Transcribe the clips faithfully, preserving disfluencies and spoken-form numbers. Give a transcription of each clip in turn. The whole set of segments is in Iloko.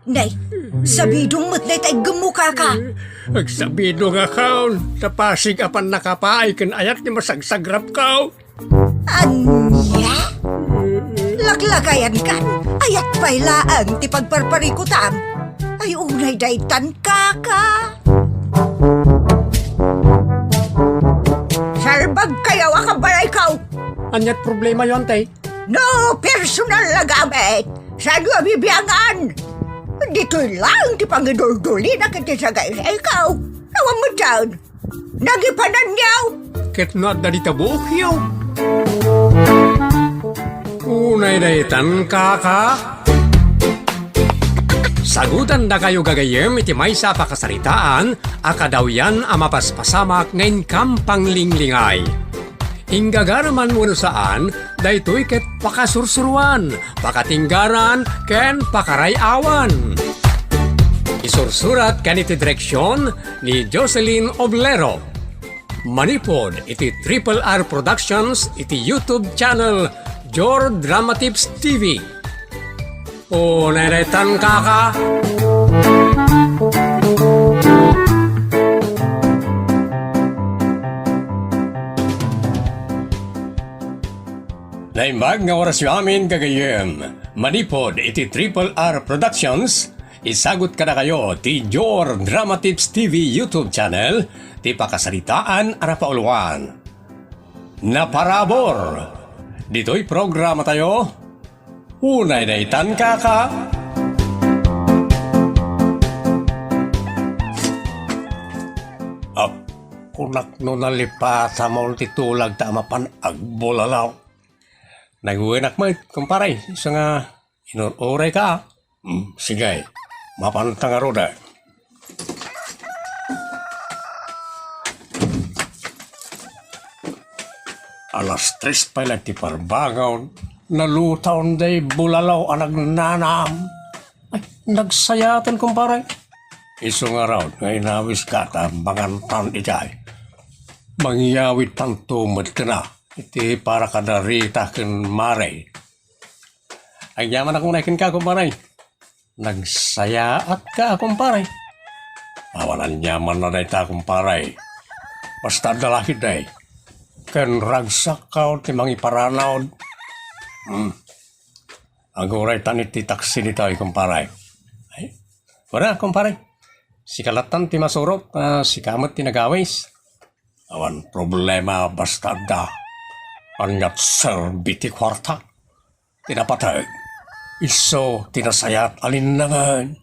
Nay, sabidong met dayta iggemmo, kaka. Agsabidongakon, ta pasig a pannakapaay ken ayat ti masagsagrapko. Ania? Laklakayankan, ayat pay laeng ti pagparparikutam. Ay, unay daytan, kaka. Salbagkayo a kabalayko. Aniat problemayo, Antay? No personal a gamit, saanyo a bibiangan? Ditoy laeng ti pangiduldulina ket ti sagaysayko. Awan met dayta. Nagipananyo! Ket no adda dita buokyo. Unay daytan, kaka. Sagutandakayo gagayyem iti maysa a pakasaritaan a kadawyan a mapaspasamak nga inkam panglinglingay. Inggagaraman wenno saan, daytoy ket pakasursuroan, pakatinggaran, ken pakaray-awan. Isursurat ken iti direksion ni Jocelyn Oblero. Manipud iti Triple R Productions iti YouTube channel Jor Dramatips T V. O, neretan, kaka. Naimbag nga orasyo amin, gagayyem. Manipud iti Triple R Productions, isagut kadakayo ti Jor Dramatips T V YouTube channel, ti pakasaritaan a napauluan. Naparabur! Ditoy programatayo, Unay daytan, kaka. Ah, kunak no nalipatam ti tulagta a mapan agbulalaw. Nagwenak met, kumpare, isu nga inur-urayka. Hmm, sige, mapanta ngarud. Alas tres pay la ti parbangon, nalutaon day bulalaw a nagnanam. Ay, nagsayaten, kumpare. Isu ngarud nga inawiska ta bangantan idiay. Mangyawidtanto met kena iti para kada Rita ken Mare. Agyamanak unay kenka, kumpare. Nagsayaatka, kumpare. Awan aniamanna dayta, kumpare. Basta adda lakid, day. Ken ragsakkaw ti mangiparanawd. Hmm. Aguray tan iti taksi ditoy, kumpare. Ay, wala, kumpare. Sika lattan ti masurot, ah, sika met ti nagawis. Awan problema basta adda. Aniat serbi ti kuarta. Ti napateg, isu ti nasayaat a linnangen.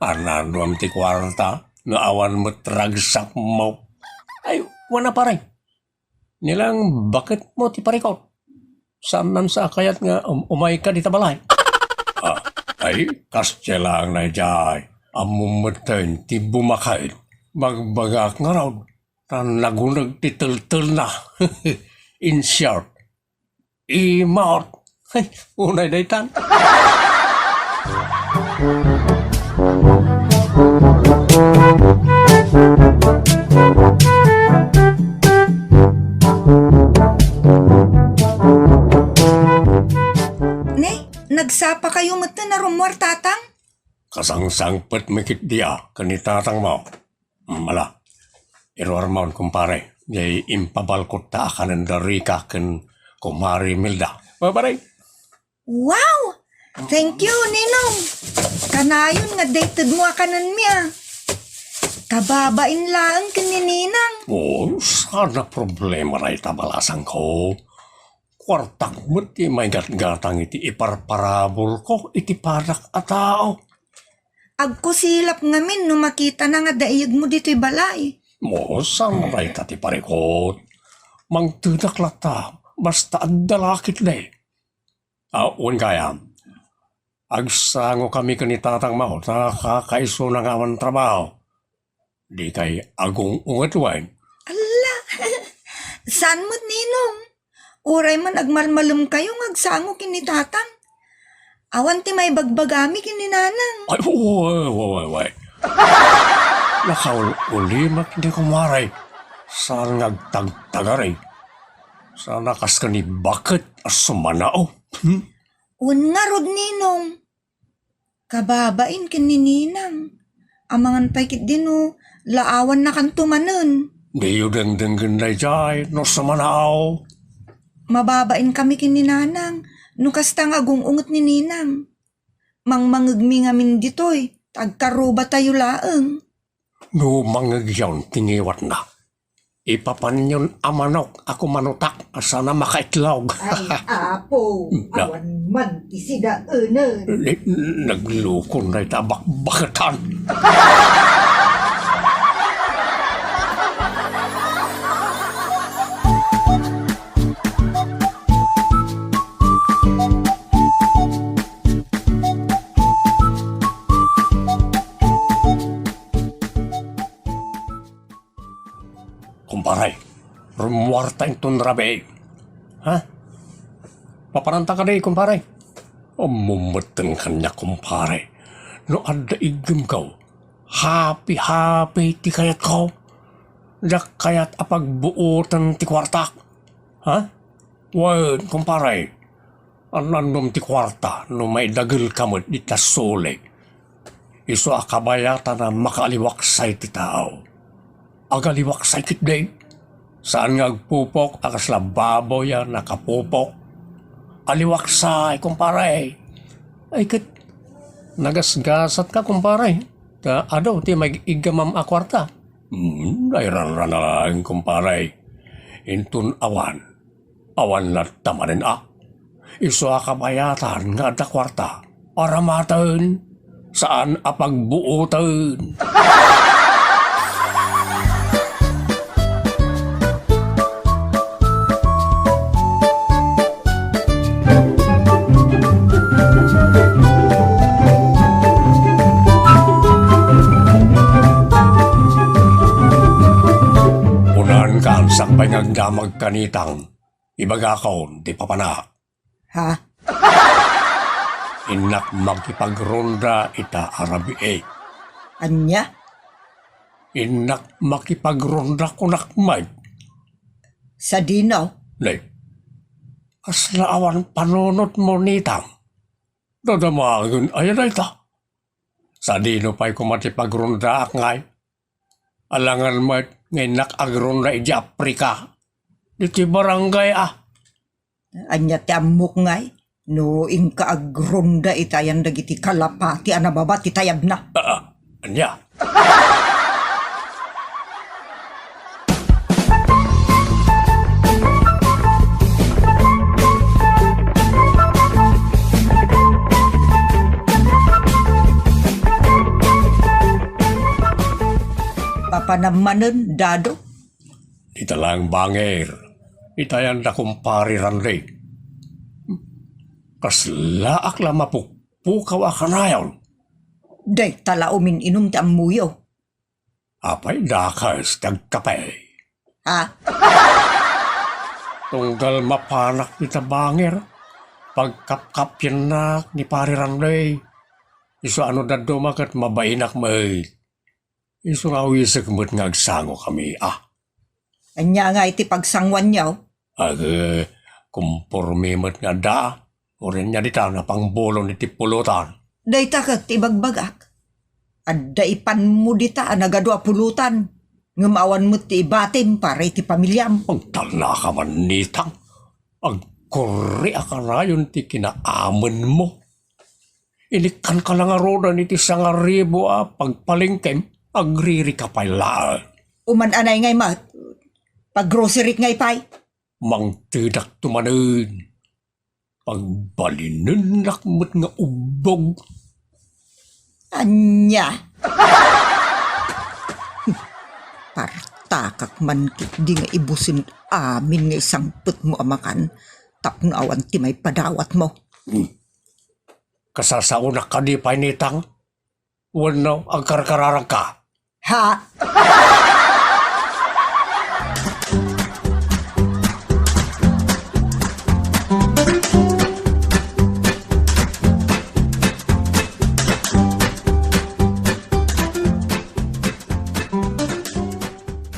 Ananuam ti kuarta, no awan met ragsakmo. Ay, wana pare. Nilang baketmo ti parikot. Saannan sa a kayat nga um-, umayka dita balay. Ah, ay, kasdiay laeng daydiay. Ammom metten ti bumaket. Bagbagak ngarud. Ta naguneg ti teltelna. In short, imot. Ay, unay daytan. Ne, nagsapakayo metten a rummuar, Tatang? Kasangsangpetmi ketdi a ken ni tatangmo. Mm, ala, iruarmon, kumpare, jay impabalkotta a kanen da Rika ken Kumare Milda. Ba, pare? Wow! Thank you, Ninong. Kanayon nga daytedmo a kanenmi a. Kababain laeng ken ni Ninang. Oh, saan a problema dayta, balasangko. Kuartak met ti maigatgatang iti iparparabulko iti padak a tao. Agkusilap ngamin no makitana nga daiyegmo ditoy balay. Mo, saan dayta ti parikot? Mangtedak latta, basta adda lakit ne. Ah, wen gayam, agsangokami ken ni tatangmo, ta kakaisuna nga awan trabaho. Dikay agung-unget wen? Alla! Saan met, Ninong? Uray man agmalmalemkayo nga agsango ken ni Tatang. Awan ti maibagbagami ken ni Nanang. Ay, way, way, way, way. Nakaul-ulimek ni kumare. Saan nga agtagtagari? Saan a kas ken ni baket a sumanao? Hmm? Wen ngarud, Ninong. Kababain ken ni Ninang. Amangan pay ketdi no laawannakanto manen. Diyo dengdenggen daydiay, no sumanaw. Mababainkami ken ni Nanang, no kasta nga agung-unget ni Ninang. Mangmangegmi ngamin ditoy, ta agkarrubatayo laeng. No mangegyon ti ngiwatna, ipapanyon a manok a kumanutak a saan a makaitlog. Ay, Apo, Na- awan man ti sidaenen. Eh, naglukon na ita bakbaketan. Kumpare, rummuarta inton rabii. Ha? Papananta kadi, kumpare? Ammom metten kaniak, kumpare. No adda iggemko, happy-happy ti kayatko. Diak kayat a pagbuoten ti kuartak. Ha? Wen, kumpare, an-annom ti kuarta no maidagelka met dita sulik. Isu a kabayatan a makaaliwaksay ti tao. Agaliwaksay ketdi. Saan nga agpupok a kasla baboy a nakapupok. Aliwaksay, kumpare. Ay ket, nagasgasatka, kumpare. Ta adu ti maig-iggamam a kuarta. Hmm, ay ranranaen, kumpare. Inton awan, awan latta manen a. Isu a kabayatan nga adda kuarta, paramaten, saan a pagbuoten. Unaan kaan sakbay nga agdamag kanitang, ibagakon ti papanak. Ha? Innak makipagronda ita a rabii. Ania? Innak makipagronda kunak met. Sadino? Nay, kasla awan panunotmo, Nitang. Dadamagen aya dayta? Sadino pay koma ti pagrondaak ngay? Alangan met nga innak agronda idiay Africa. Ditoy barangay a. Ania ti ammok ngay? No inka agronda itayan dagiti kalapati a nababa ti tayabna. Ah, ah, ania? Papanam manen, Dado? Dita laeng bangir, itayanda kumpare Randy. Kaslaak la mapukpukaw a kanayon. Dayta la umin-inum ti ammoyo. Apay dakes ti agkape? Ha? Tunggal mapanak dita bangir, pagkapkapiennak ni Pare Randy. Isu a no dadduma ket mabainak met. Isu nga awisek met nga agsangokami, a. Ania ngay ti pagsangoanyo? Ag, kompormi met nga adda, uray ania dita napangbolon iti pulutan. Dayta ket ti ibagbagak. Adda ipanmo dita a nagadu a pulutan, ngem awan met ti ibatim para iti pamiliam. Agtalnaka man, Nitang. Agkurre a kanayon ti kinaamenmo. Inikkanka la ngaruden iti sangaribu a pagpalengkem, agririka pay laeng. Uman anay ngay met, paggroserik ngay pay. Mangtedakto manen. Pagbalinennak met nga ubbog. Ania? Partakak man ketdi nga ibusen amin nga isangpetmo a makan tapno awan ti maipadawatmo. Hmm. Kasasaonak kadi pay, Nitang? Wenno agkarkararagka? Ha?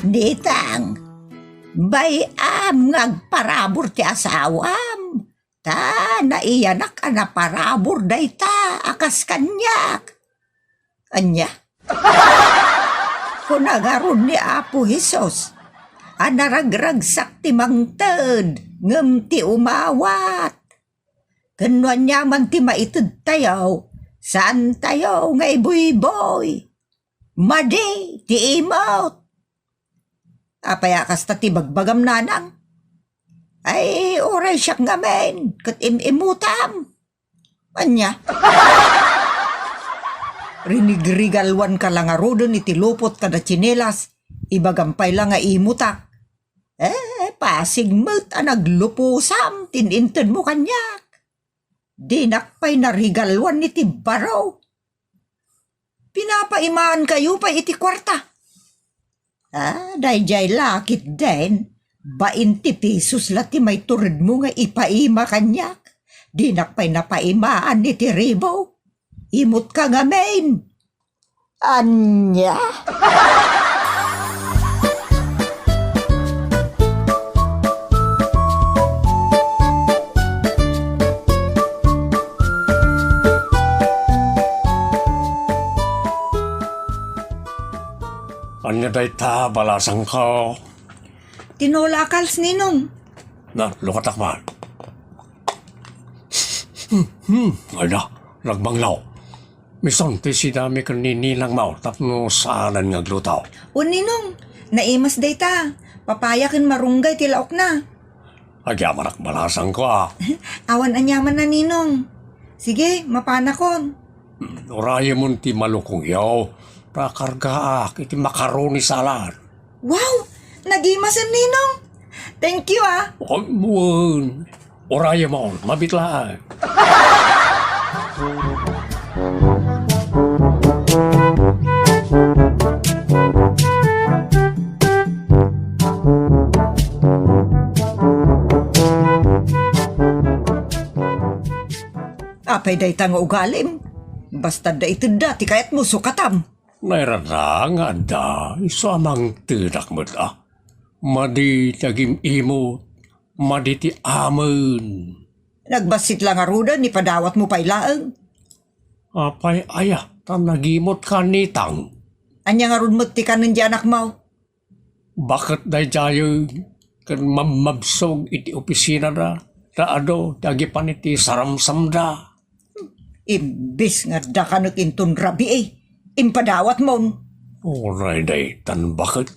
Nitang, bay-am nga agparabur ti asawam. Ta naiyanak a naparabur dayta a kas kaniak. Ania? Kuna ngarud ni Apo Jesus a naragragsak ti mangted ngem ti umawat. Ken no ania man ti maitedtayo, saantayo nga ibuybuy. Madi ti imot. Apay a kasta ti bagbagam, nanang? Ay, uray siak ngamin ket im-imutam. Ania? Rinigrigalwanka la ngaruden iti lupot kada tsinelas, ibagam pay la nga imutak. Eh, pasig met a naglupusam ti intedmo kaniak. Dinak pay narigalwan iti baro. Pinapaimaankayo pay iti kuarta. Ah, daydiay la ketdin, bainte pesos la ti maituredmo nga ipaima kaniak. Dinak pay napaimaan iti ribo. Imutka ngamin. Ania? Ania dayta, balasangko? Tinola a kals, Ninong. Na, lukatak man. Hmm, hmm, ala, nagbanglaw. Mison ti sidami ken ni Ninang Mau tapno saanen nga agluto. O, Ninong, naimas dayta. Papaya ken marunggay ti laokna. Agyamanak, balasangko, a. Awan aniamanna, Ninong. Sige, mapanakon. Hmm, urayemon ti malukongyo. Ta kargaak iti macaroni salad. Wow! Nagimasen, Ninong! Thank you, ah! Ay, wen. Urayemon, mabit laeng. Apay dayta nga ugalim? Basta adda itedda ti kayatmo, sukatam. Nairada nga adda, isu a mangtedak met, a. Madi ti agim-imot, madi ti amen. Nagbassit la ngaruden, ipadawatmo pay laeng. Apay aya, ta nagimot ka, Ninang? Ania ngarud met ti kanen ti anakmo? Baket daydiay ken mabmabsog iti opisinada, ta adu ti agipan iti saramsamda. Imbes nga adda kanek inton rabii, impadawatmon. Uray daytan baket.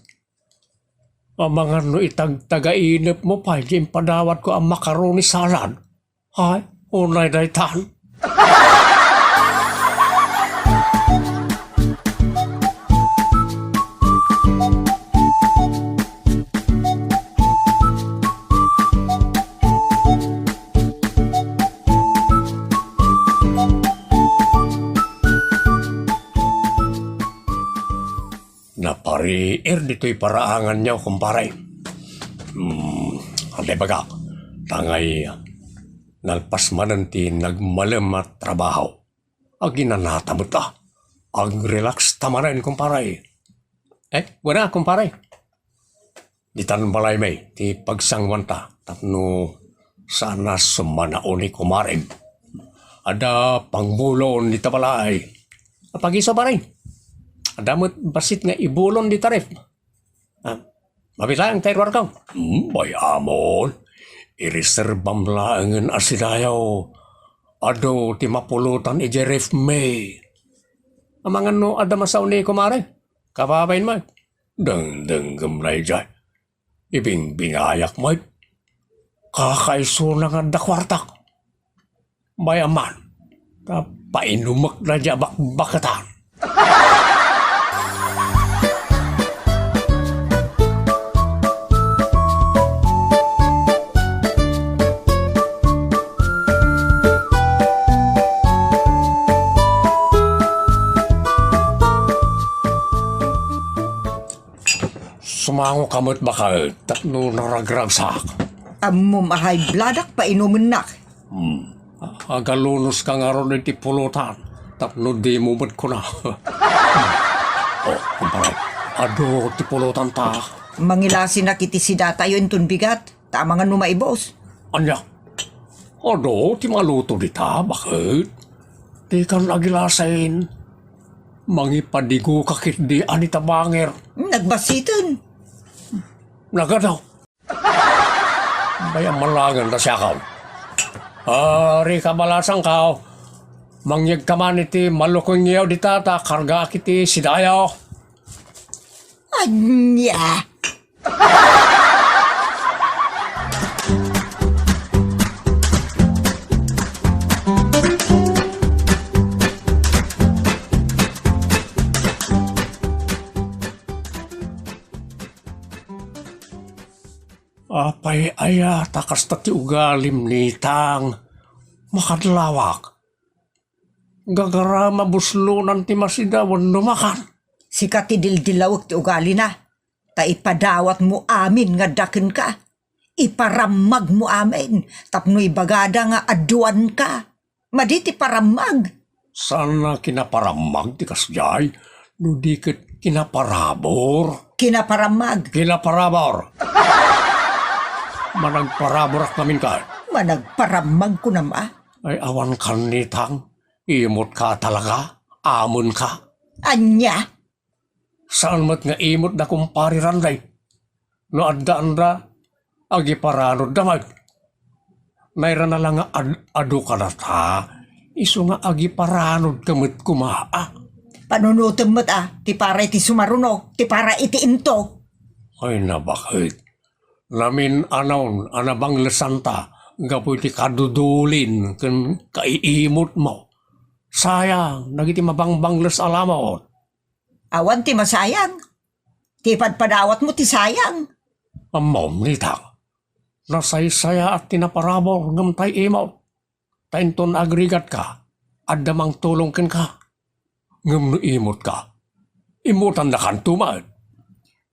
Amangan no itagtagainepmo pay ti impadawatko a macaroni salad. Ay, unay daytan. Napariir ditoy paraanganyo, kumpare. Hmm, ania ibagak? Tangay, nalpas manen ti nagmalem a trabaho. Aginanata met a. Ag-relax ta manen, kumpare. Eh, wala, kumpare. Ditan balaymi ti pagsanguanta tapno saan a summanao ni kumarem. Adda pangbulon dita balay. Apagiso, pare. Adda met bassit nga ibulon dita ref. Ah, mabitang tayo, Warkang. Hmm, bay-amon. Ireserbam laengen a sidayo. Adu ti mapulotan idiay ref mi. Amangan no adda masao ni kumare. Kababain mo. Dengdengngem daydiay. Ibingbingayak met. Kakaisuna nga adda kuartak. Bay-am man, ta painumek daydiay a bakbaketan. Sumango ka met baket tapno naragragsak. Ammom a high bloodak, painumennak. Hmm. Agalunos ka ngarud iti pulutan tapno dimo met kuna. Oh, kumpare, adu ti pulutanta. Mangilasinak iti sidatayo inton bigat, ta amangan no maibus. Ania? Adu ti maluto dita, baket. Dikan agilasin. Mangipadigo ka ketdi a ni Tabanger. Nagbasiten. Nagadaw. Bay, ammalangen ta siakaw. Ari, kabalasangkaw. Mangyegka man iti malukongyo dita ta kargaak iti sidayo. Ania? Apay aya ta kasta ti ugalim, Nitang? Makadlawak. Gagaram a buslonan ti masida wenno makan. Sika ti dildilawek ti ugalina, ta ipadawatmo amin nga adda kenka. Iparammagmo amin tapno ibagada nga aduanka. Madi ti parammag. Saan a kinaparammag ti kasdiay, no di ket kinaparabur? Kinaparammag. Kinaparabur. Managparaburak ngamin ka. Managparammag kunam a? Ay, awan kan, Nitang. Imotka talaga? Amonka? Ania? Saan met nga imot da kumpare Randay. No addaanda, agiparanodda met. Nairana la nga ad-, adu kadata, isu nga agiparanodka met koma, a. Panunotem met, a, ti para iti sumaruno, ti para iti into. Ay, nabaket. Namin-anon a nabanglesanta gapu iti kadudulin ken kaiimotmo. Sayang dagiti mabangbangles a lamot. Awan ti masayang. Ti padpadawatmo ti sayang. Ammom, Nitang. Nasaysayaat ti naparabur ngem tay imot. Ta inton agrigatka, adda mangtulong kenka. Ngem no imotka, imotandakanto met.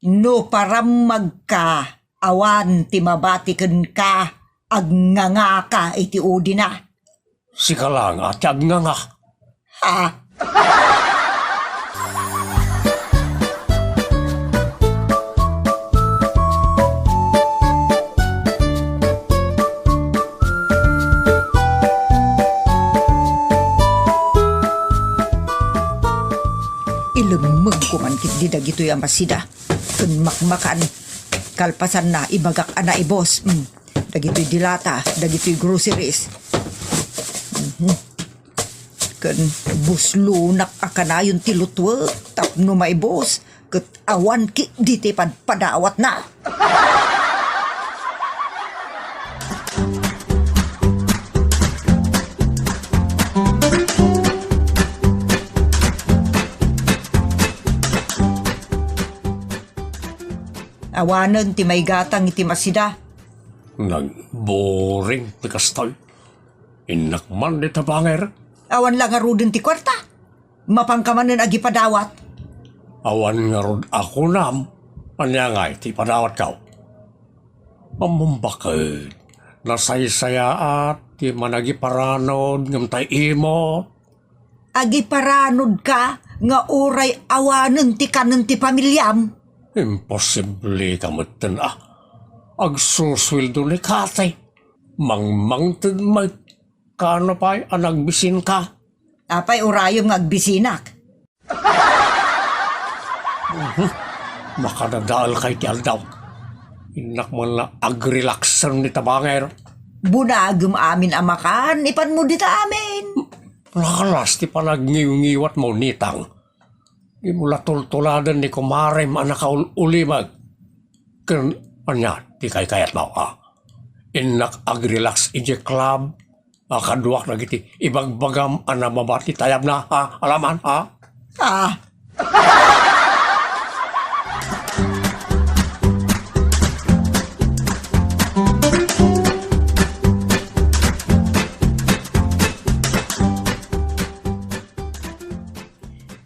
No parammagka, awan ti mabati kenka, agngangaka iti udina. Sika la nga ti agnganga. Ha? Ilemmengko man ketdi dagitoy a masida ken makmakan. Kalpasanna, ibagak a naibos. Mm. Dagitoy dilata, dagitoy groceries. Mhm. Ken buslonak a kanayon ti lutuek tapno maibos, ket awan ketdi ti padpadawatna. Awanen ti maigatang iti masida. Nagboring ti kastoy. Innak man dita banger. Awan la ngaruden ti kuarta. Mapanka manen agipadawat. Awan ngarud a kunam, ania ngay ti ipadawatko? Ammom baket, nasaysayaat ti managiparanod ngem tay imot. Agiparanodka nga uray awanen ti kanen ti pamiliam? Imposible ka metten a. Agsusueldo ni Kati. Mangmangted met. Kaano pay a nagbisinka? Apay urayem nga agbisinak? Mhm. Makadadaelka iti aldaw. Innak man la agrelaxen ni tabanger. Bunagem amin a makan, ipanmo dita amin. Nakalas ti panagngiyongiwatmo, Nitang. Dimo la tultuladen ni kumarem a nakaul-ulimag. Ken ania ti kaykayatmo, a? Innak agrelax idiay club a kaduak dagiti ibagbagam a nababa ti tayabna, a? Alaman, a? A?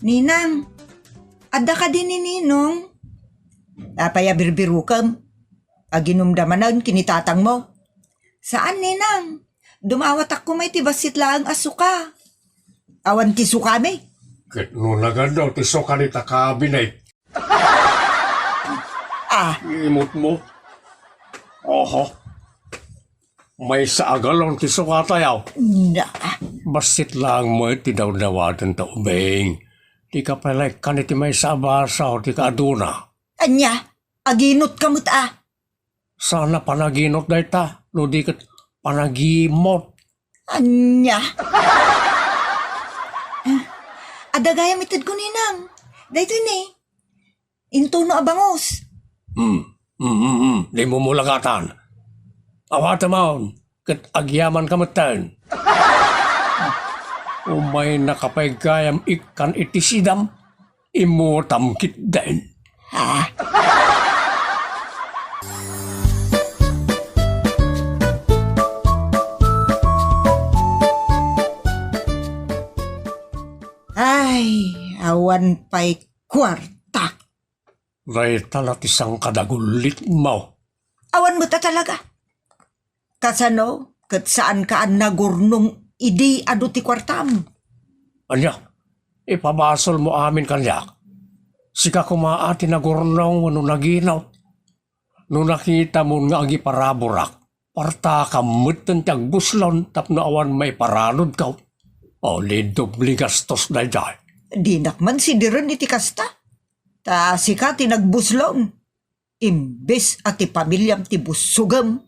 Ninang, adda kadi ni Ninong? Apay a birbirukem? Aginumda manen ken ni tatangmo? Saan, Ninang. Dumawatak koma iti bassit laeng a suka. Awan ti sukami? Ket no nagadaw ti suka dita kabinet. Ah. Imotmo. Oho. Maysa a galon ti sukatayo. Na. Bassit laeng met ti dawdawaten ta ubing. Dika pay la ikkan iti maysa a baso, dika aduna. Ania? Aginot ka met a? Saan a panaginot dayta, no di ket panagimot. Ania? Ah, adda gayam itedko, Ninang. Daytoy ni. Intono a bangus. Hmm. Hmm, hmm, hmm. Di mo mulagatan. Awatem on, ket agyaman ka metten. Umaynaka pay gayam ikkan iti sidam, immutam ketdin. Ha? Ay, awan pay kuarta. Dayta la ti sangkadagulitmo. Awan met a talaga. Kasano ket saanka a nagurnong idi adu ti kuartam? Ania, ipabasolmo amin kaniak? Sika koma a ti nagurnong wenno naginot. No nakitamon nga agiparaburak, partakam metten ti agbuslon tapno awan maiparanudko. O, di doble gastos daydiay. Dinak man sidiren iti kasta. Ta sika ti nagbuslon. Imbes a ti pamiliam ti bussogem,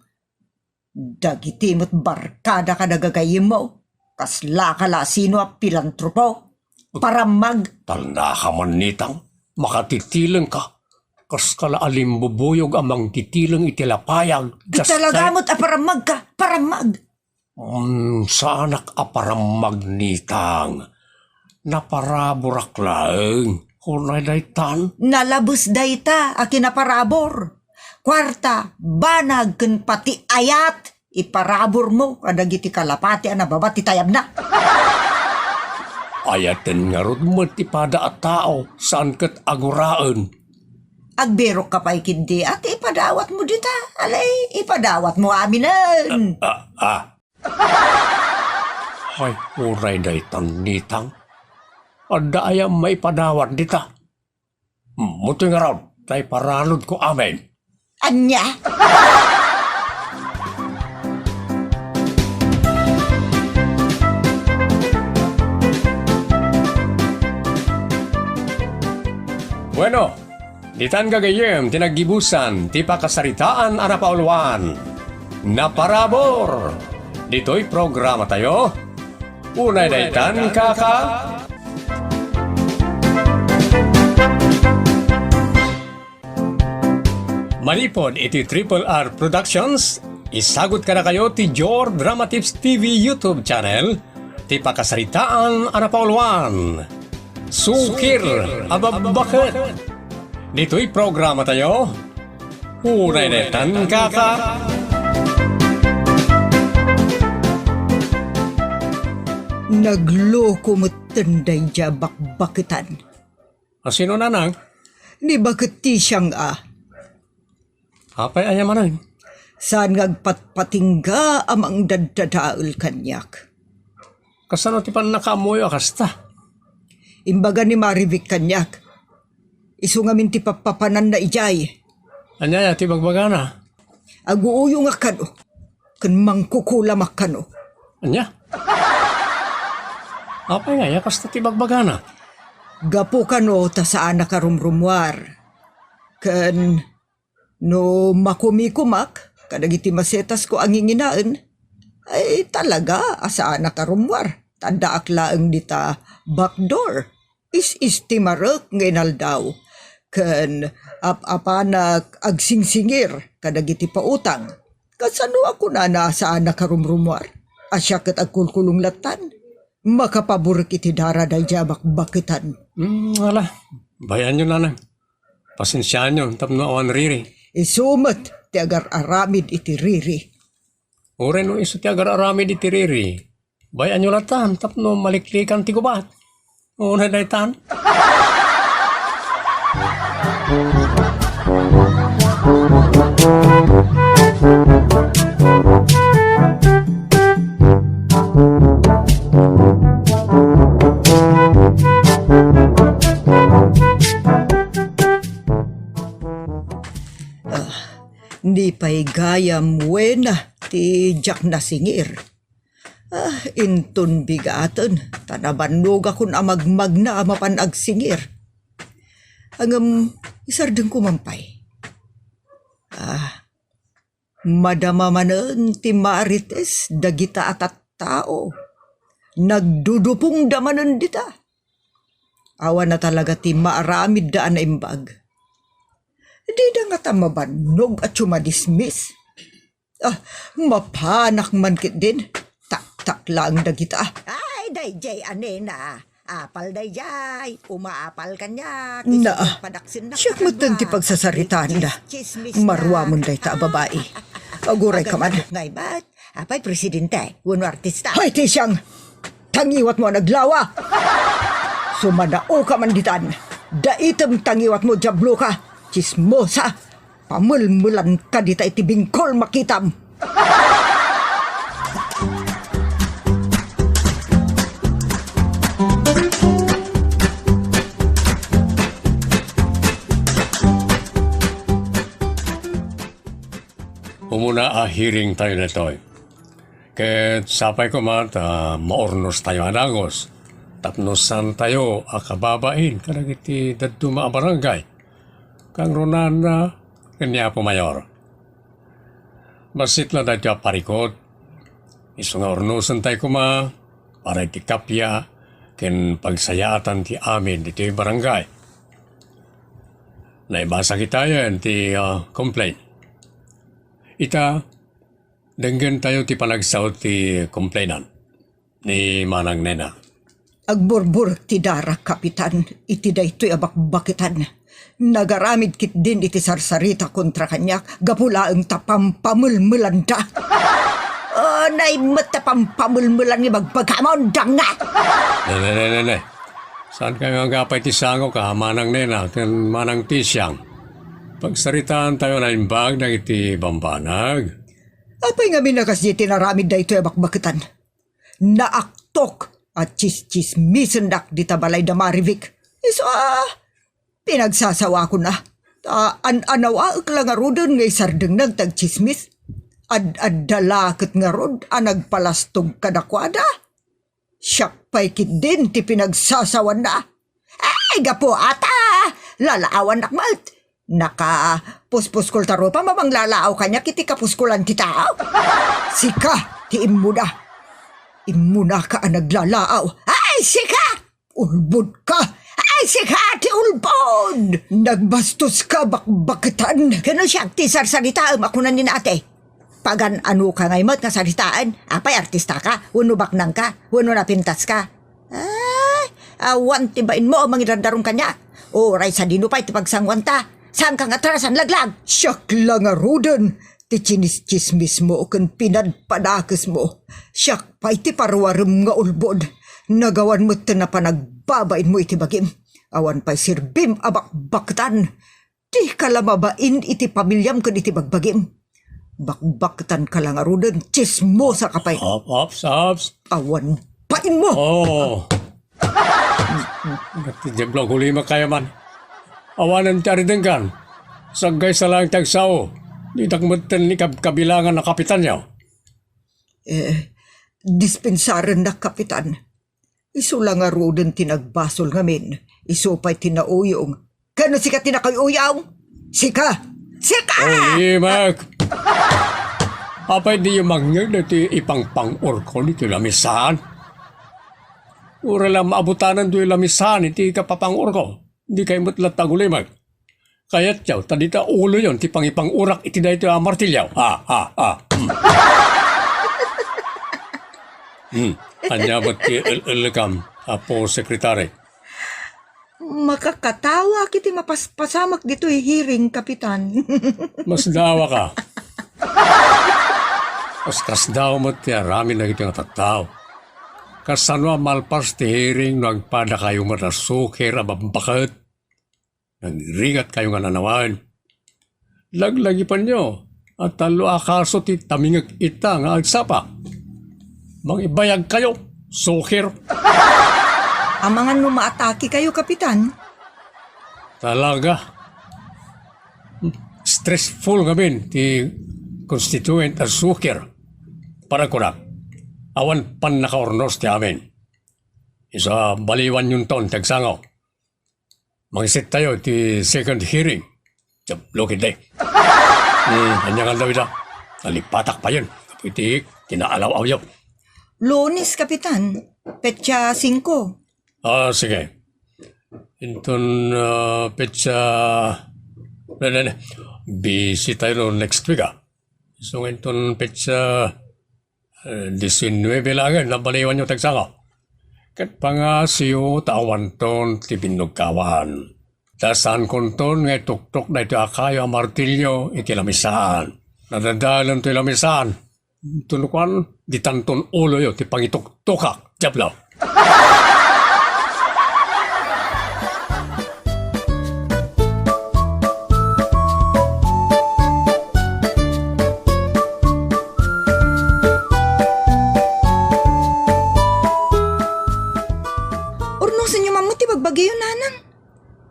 dagiti met barkada kada gagayyemmo, kaslaka la a sino a pilantropo, parammag. Talnaka man, Nitang, makatitilengka. Kaska la a limbubuyog a mangtitileng iti lapayag. Ket talaga met a parammagka, parammag. Hmm, saanak a parammag, Nitang. Naparaburak laeng. Unay daytan. Nalabes dayta a kinaparabur. Kuarta, banag ken pati ayat, iparaburmo kadagiti kalapati a nababat ti tayabna. Ayaten ngarud met ti pada a tao, saan ket a guraen. Agbirokka pay ketdi a ti ipadawatmo dita, alay, ipadawatmo aminen. Ah, ah, ah. Ay, uray daytan, Nitang. Adda aya maipadawat dita? Mutoy ngarud, ta iparanudko amin. Ania? Bueno, ditan gagayyem ti naggibusan ti pakasaritaan a napauluan. Naparabur! Ditoy programatayo, Unay daytan, kaka. Manipud iti Triple R Productions, isagut kadakayo ti Jor Dramatips T V YouTube channel, ti pakasaritaan a napauluan. Sukir a babbaket. Ditoy programatayo, Unay daytan, kaka. Nagloko metten daydiay a bakbaketan. A sino, nanang? Ni baket ti siang a. Apay aya manen? Saan nga agpatpatingga a mangdaddadael kaniak. Kasano ti pannakaammoyo a kasta? Imbaga ni Marivic kaniak. Isu ngamin ti pappapananna idiay. Ania aya ti bagbagana? Aguuyongak kano, ken mangkukulamak kano. Ania? Apay nga aya kasta ti bagbagana? Gapu kano ta saanak a rumrumuar. Ken no makumikumak kadagiti masetasko a nginginaen, ay talaga a saanak a rummuar. Ta addaak laeng dita backdoor. Is-istimarek nga inaldaw, ken ap-apanak agsingsingir kadagiti pautang. Kasano a kunana a saanak a rumrumuar? A siak ket agkulkulong lattan? Makapaburek iti dara daydiay a bakbaketan. Hmm, ala, bay-anyo, nanang. Pasensiaanyo tapno awan riri. Isu met ti agar-aramid iti riri. Uray no isu ti agar-aramid iti riri, bay-anyo lattan tapno maliklikan ti gubat. Unay daytan. Ah, ni pay gayam wen a ti diak nasingir. Ah, inton bigaten, ta nabannogakon a magmagna a mapan agsingir. Ngem, isardengko man pay. Ah, madama manen ti marites dagita a tattao. Nagdudupongda manen dita. Awan a talaga ti maaramidda a naimbag. Dida ngata mabannog a tumadismis. Ah, mapanak man ketdin. Taktak laeng dagita. Ay, daydiay a nena. Apal daydiay. Umaapal kaniak. Na, isu padaksin na siak metten ti pagsasaritaan da. Chismis na. Maruamon dayta a babai. Aguray ka man. Ngay bat. Apay, presidente. Wenno artista. Hoy, Tisiang! Tangiwatmo a naglawa! Sumadaoka man ditan. Daitem tangiwatmo, diabloka. Chismosa. Pamelmelanka dita iti bingkol makitam. Umuna a hearing tayo ditoy. Ket sapay koma ta maurnos tayo a dagus tapno saan tayo a kababain kadagiti dadduma a barangay, kangrunaan ken ni Apo Mayor. Bassit la daytoy a parikut, isu nga urnosen tayo koma para iti kappia ken pagsayaatan ti amin ditoy barangay. Naibasa kitayen ti, ah, complaint. Ita, denggen tayo ti panagsao ti complainant, ni Manang Nena. Agburbur ti dara, Kapitan, iti daytoy a bakbaketan. Nagaramid ketdin iti sarsarita kontra kaniak gapu laeng ta pampamelmelanda. Oh, naimmet ta pampamelmelan nga ibagbagamon, danga! Ne, ne, ne, ne, ne. Saan kayo nga agapay ti sango ka, Manang Nena, ken Manang Tisiang? Pagsaritaan tayo naimbag dagiti bambanag. Apay ngamin a kasdi ti naramid daytoy a bakbaketan? Naaktok a tsistsismisendak dita balay da Marivic. Isu a, pinagsasawakon a. Ta an-anawaek la ngaruden nga isardengnak ti agtsismis. Ad-adda la ket ngarud a nagpalastog kadakuada. Siak pay ketdin ti pinagsasawanna. Ay, gapu ata! Lalaawannak met. Nakapuspuskol ta rupa, mamanglalaaw kaniak iti kapuskulan ti tao. Sika ti immuna. Immunaka a naglalaaw. Ay, sika! Ulbodka! Ay, sika ti ulbod! Nagbastoska bakbaketan. Ken no siak ti sarsaritaem a kuna ni nate. Pagan-anoka ngay met nga saritaen? Apay, artistaka? Wenno baknangka? Wenno napintaska? Ay, awan ti bainmo a mangidardarum kaniak. Uray sadino pay ti pagsangoanta. Saanka nga atrasan, laglag! Siak la ngaruden ti tsinistsismismo ken pinadpadakesmo. Siak pay ti paruarem nga ulbod. Nagawan metten a panagbabainmo iti bagim. Awan pay serbim a bakbaketan. Dika la mabain iti pamiliam ken iti bagbagim. Bakbaktanka la ngaruden, tsismosaka pay. Ops, ops, ops. Awan bainmo. Oh. Ti Diablo, agulima kayo man. Awanen ti aridengkan. Saggaysa laeng ti agsao. Ditak metten ni kab-, kabilangan a kapitanyo. Eh, dispensarennak, Kapitan. Isu la ngaruden ti nagbasol ngamin, isu pay ti nauyong. Ken no sika ti nakauyong? Sika! Sika! Ulimek! Apay diyo mangngeg daytoy ipangpang-orko ditoy lamisaan? Uray la maabutanan toy lamisaan iti kapapang-orko, dikay met latta agulimek. Kayatyo, ta dita uloyon ti pangipang-orak iti daytoy a martilyo. Ah, ah, ah. Hmm. Hmm. Ania met ti el-elekam, Apo Sekretary? Makakatawak iti mapaspasamak ditoy hearing, Kapitan. Masdawaka. Kas-, kasdaaw met ti aramid dagiti nga tattao. Kasano a malpas ti hearing no agpadakayo met a suker a babbaket? Nagrigatkayo nga nanawan. Laglagipanyo a tallo a kaso ti tamingek ita nga agsapa. Mangibayagkayo, suker. Amangan no maatakekayo, Kapitan? Talaga. Stressful ngamin ti constituent a suker. Para kunak, awan pannakaurnos ti amin. Isu a baliwanyonton ti agsango. Mangisettayo iti second hearing. Jablo ketdi. Hmm, ania nga aldaw ida? Nalipatak payen. Gapu iti kinaalaw-awyo. Lunes, Kapitan. Petsa singko. Ah, sige. Inton, ah, petsa, ne, ne, ne. Busy tayo no next week, ah. So, inton petsa, eh, diecinuebe laengen, nabaliwanyo ti agsango. Ket pangasiyo ta awanton ti binnugkawan. Ta saankonton nga ituktok daytoy a kayo a martilyo iti lamisaan. Nadadaelen toy lamisaan. Tunukan, ditanton uloyo ti pangituktokak, Diablo. Urnosenyo man met ti bagbagiyo, Nanang.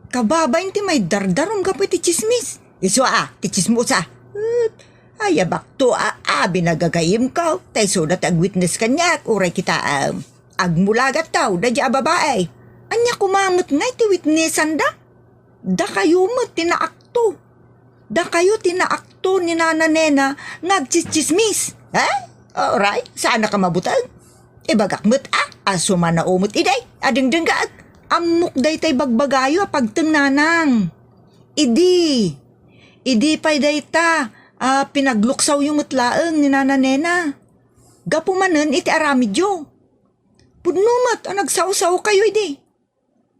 Kababain ti maidardarum gapu iti tsismis. Isu a, ti tsismosa. Et, ayabakto a, a, binagagayemko. Ta isuda ti agwitnes kaniak, uray kitaem. Agmulagatto, daydiay a babai. Ania koma met ngay ti witnesanda? Dakayo met ti naakto. Dakayo ti naakto ni Nana Nena nga agtsitsismis. Ha? Uray, saannak a mabuteng. Ibagak met a, a sumanao met idi, a dengdenggaek. Ammok dayta ibagbagayo a pagteng, Nanang. Idi, idi pay dayta, a, pinagluksawyo met laeng ni Nana Nena. Gapu manen iti aramidyo. Pudno met a nagsao-saokayo idi.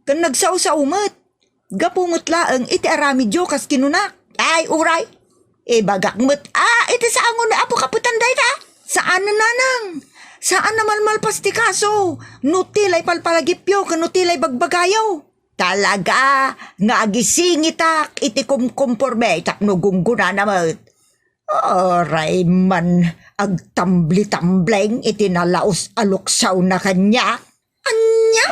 Ken nagsao-sao met. Gapu met laeng iti aramidyo kas kinunak. Ay, uray. Ibagak met a, iti sango ni Apo Kapitan dayta. Saan, Nanang. Saan a malmalpas ti kaso. No ti la ipalpalagipyo ken no ti la ibagbagayo. Talaga nga agisingitak iti kumkumporme tapno gunggonana met. Uray man agtambli-tambleng iti nalaus a luksawna kaniak. Ania?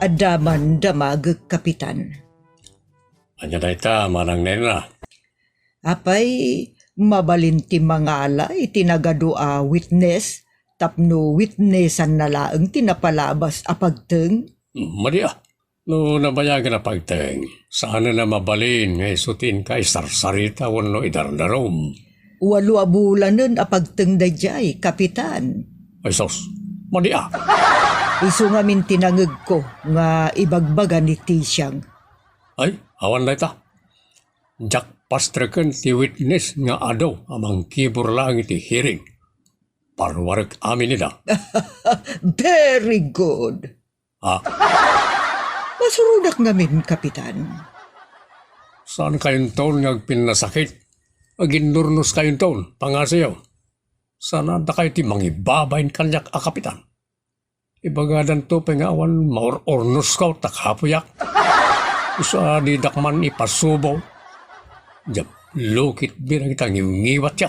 Adda man damagek, Kapitan. Ania dayta, Manang Nena? Apay, mabalin ti mangala iti nagadu a witness tapno witnessanna laeng ti napalabas a pagteng? Madi a. No nabayagen a pagteng, saanen a mabalin nga isu ti inka isarsarita wenno idardarum. Walo a bulanen a pagteng daydiay, Kapitan. Ay sus, madi a. Isu ngamin ti nangegko nga ibagbaga ni Tisiang. Ay, awan dayta. Diak pastreken ti witness nga adu a mangkibur laeng iti hearing. Parwarek amin ida. Very good. Ha? Masuronak ngamin, Kapitan. Saan kayonton nga agpinnasakit? Aginnurnos kayonton, pangasiyo. Saan a dakayo ti mangibabain kaniak a Kapitan? Ibagadanto pay nga awan maur-urnosko ta kapuyak. Isu a didak man ipasubo. Diablo ketdi dagita ngiwngiwatyo.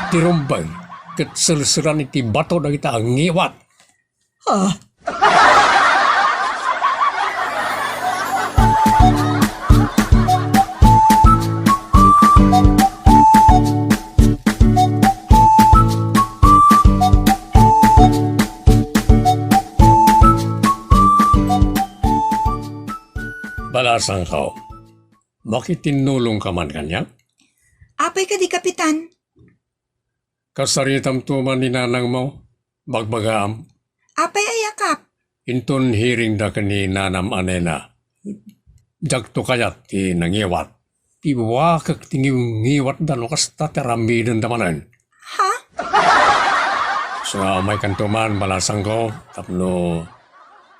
Ti rumbeng ket selselan iti bato dagita a ngiwat. Ah. Balasangko, makitinnulongka man kaniak? Apay kadi, Kapitan? Kasaritamto man ni nanangmo, bagbagaam. Apay a yakap? Inton hearing da ken ni nanam a Nena, diakto kayat ti nangiwat. Piwakek ti ngiwngiwatda no kasta ti aramidenda manen. Ha? Sa maykanto man, balasangko, tapno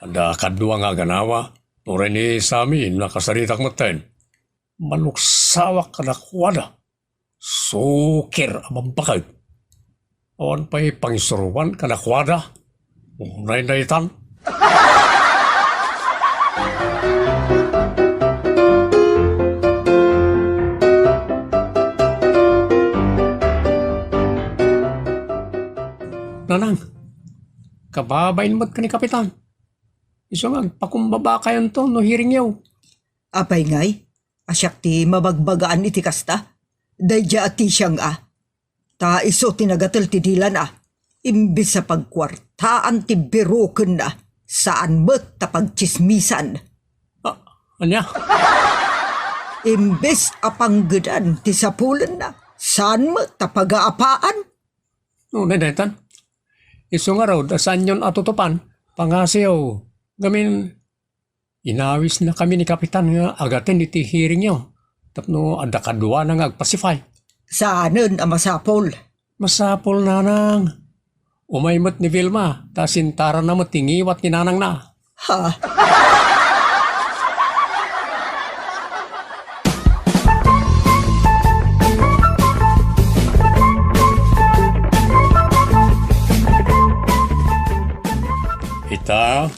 adda kadua nga aganawa, uray ni Sammy, nakasaritak metten. Maluksawak kadakuada. Sukir a babbakag. Awan pay pangisuroan kadakuada. Unay daytan. Nanang, kababain met ken ni Kapitan. Isu nga agpakumbabakayonto no hearingyo. Apay ngay, a siak ti mabagbagaan iti kasta? Daydiay a Tisiang a. Ta isu ti nagatel ti dilan a. Imbes a pagkuartaan ti birukenna, saan met ta pagtsismisan. Ah, ania? Imbes a panggedan ti sapulenna, saan met ta pagaapaan. No, daytan. Isu ngarud a saanyon a tutupan, pangasiw. Ngamin, inawisnakami ni Kapitan nga agaten iti hearingyo tapno adda kaduana nga agpasify. Saanen a masapul. Masapul, nanang. Umay met ni Vilma, ta sintaranna met ti ngiwat ni nanangna. Ha? Ita,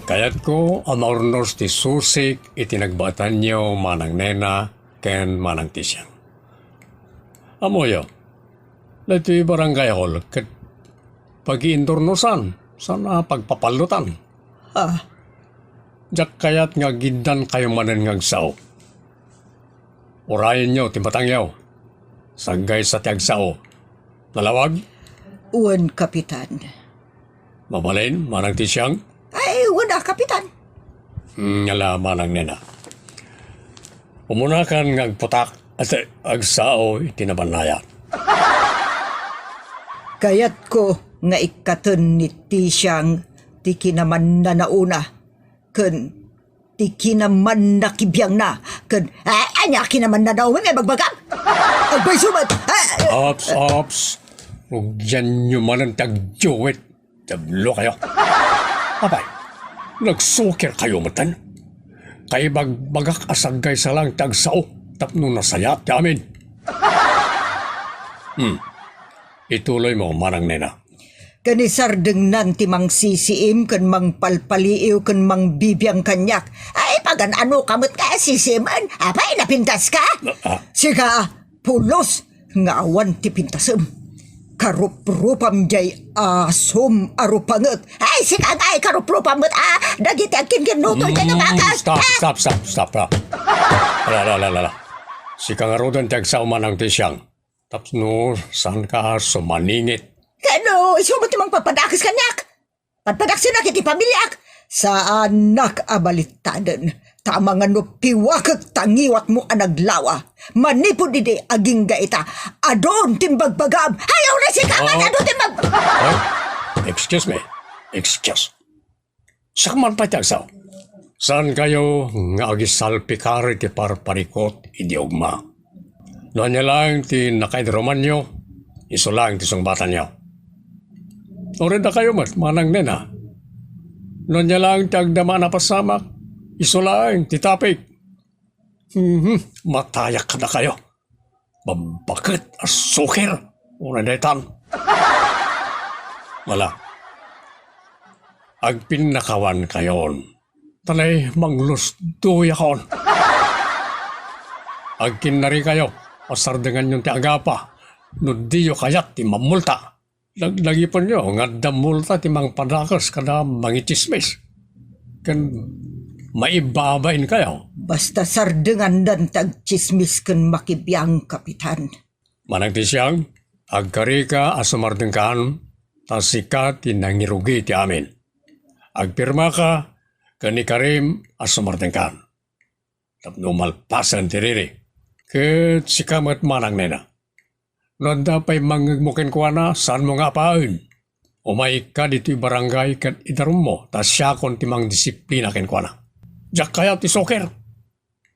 kayatko a maurnos ti susik iti nagbaetanyo, Manang Nena ken Manang Tisiang. Ammoyo, daytoy barangay hall ket pagiindurnosan, saan a pagpapallotan. Ah. Diak kayat nga agiddankayo manen nga agsao. Urayenyo ti matangyo. Saggaysa ti agsao. Nalawag? Wen, Kapitan. Mabalin, Manang Tisiang? Ay, wen a, Kapitan. Hmm, ala, Manang Nena. Umunakan nga agputak, ate, agsao iti nabannayat. Kayatko nga ikkaten ni Tisiang ti kinamannanaona ken ti kinamannakibiangna ken, ah, ania kinamannanaona nga ibagbagam? Agpayso met! Ah! Ops, ops. Rugianyo manen ti agdiwit. Diablo kayo. Apay, nagsukir kayo metten? Kaibagbagak a saggaysa lang ti agsao tapno nasayaat ti amin. Hmm. Ituloy mo, Manang Nena. Ken isardengnan ti mangsisiim ken mangpalpaliiw ken mangbibiang kaniak. Ay, pagan-ano ka met nga sisiimen? Apay, napintas ka? Ah, ah. Sika, pulos nga awan ti pintasem. Karuprupam jay asom a rupanget. Ay, sika nga ay karuprupam met, ah, dagiti agkinkinnutoy nga Mm, bakas. Stop, Ah! stop, stop, stop, ah. Ala, ala, ala, ala. Sika ngaruden ti agsao, Manang Tisiang. Tapno saan ka sumaningit. Kano, isu met ti mangpapadakes kaniak? Padpadaksenak iti pamiliak. Saanak a balittaden. Ta amangan no piwakek ta ngiwatmo a naglawa. Manipud idi agingga ita, adun ti imbagbagam. Hayaw na sika man, Oh. Adun ti imbag- Oh, excuse me. Excuse. Siak man pay ti agsao. Saan kayo nga agisalpikar iti parparikut idi ugma? No ania laeng ti nakaidrumanyo, isu laeng ti sungbatanyo. Uray dakayo met, Manang Nena. No ania laeng ti agdama a napasamak, isu laeng ti tapik. Mhm, matayak kadakayo. Babbaket a sukir, uray daytan. Wala. Agpinnakawan kayon. Tanay manglusdoyakon. Agkinnari kayo, a sardenganyon ti agapa, no diyo kayat ti mamulta. Nagnagipenyo nga adda multa ti mangpadakes kada mangitsismis. Ken maibabain kayo. Basta sardengandan ti agtsismis ken makibiang, Kapitan. Manang Tisiang, agkarika a sumardengkan, ta sika ti nangirugi ti amin. Agpirmaka ken ni Karim a sumardengkan. Tapno malpasen ti riri. Ket sika met, Manang Nena. No adda pay mangngegmo kenkuana, saanmo nga apaen. Umayka ditoy barangay ket idarummo, ta siakon ti mangdisiplina kenkuana. Diak kayat ti sukir.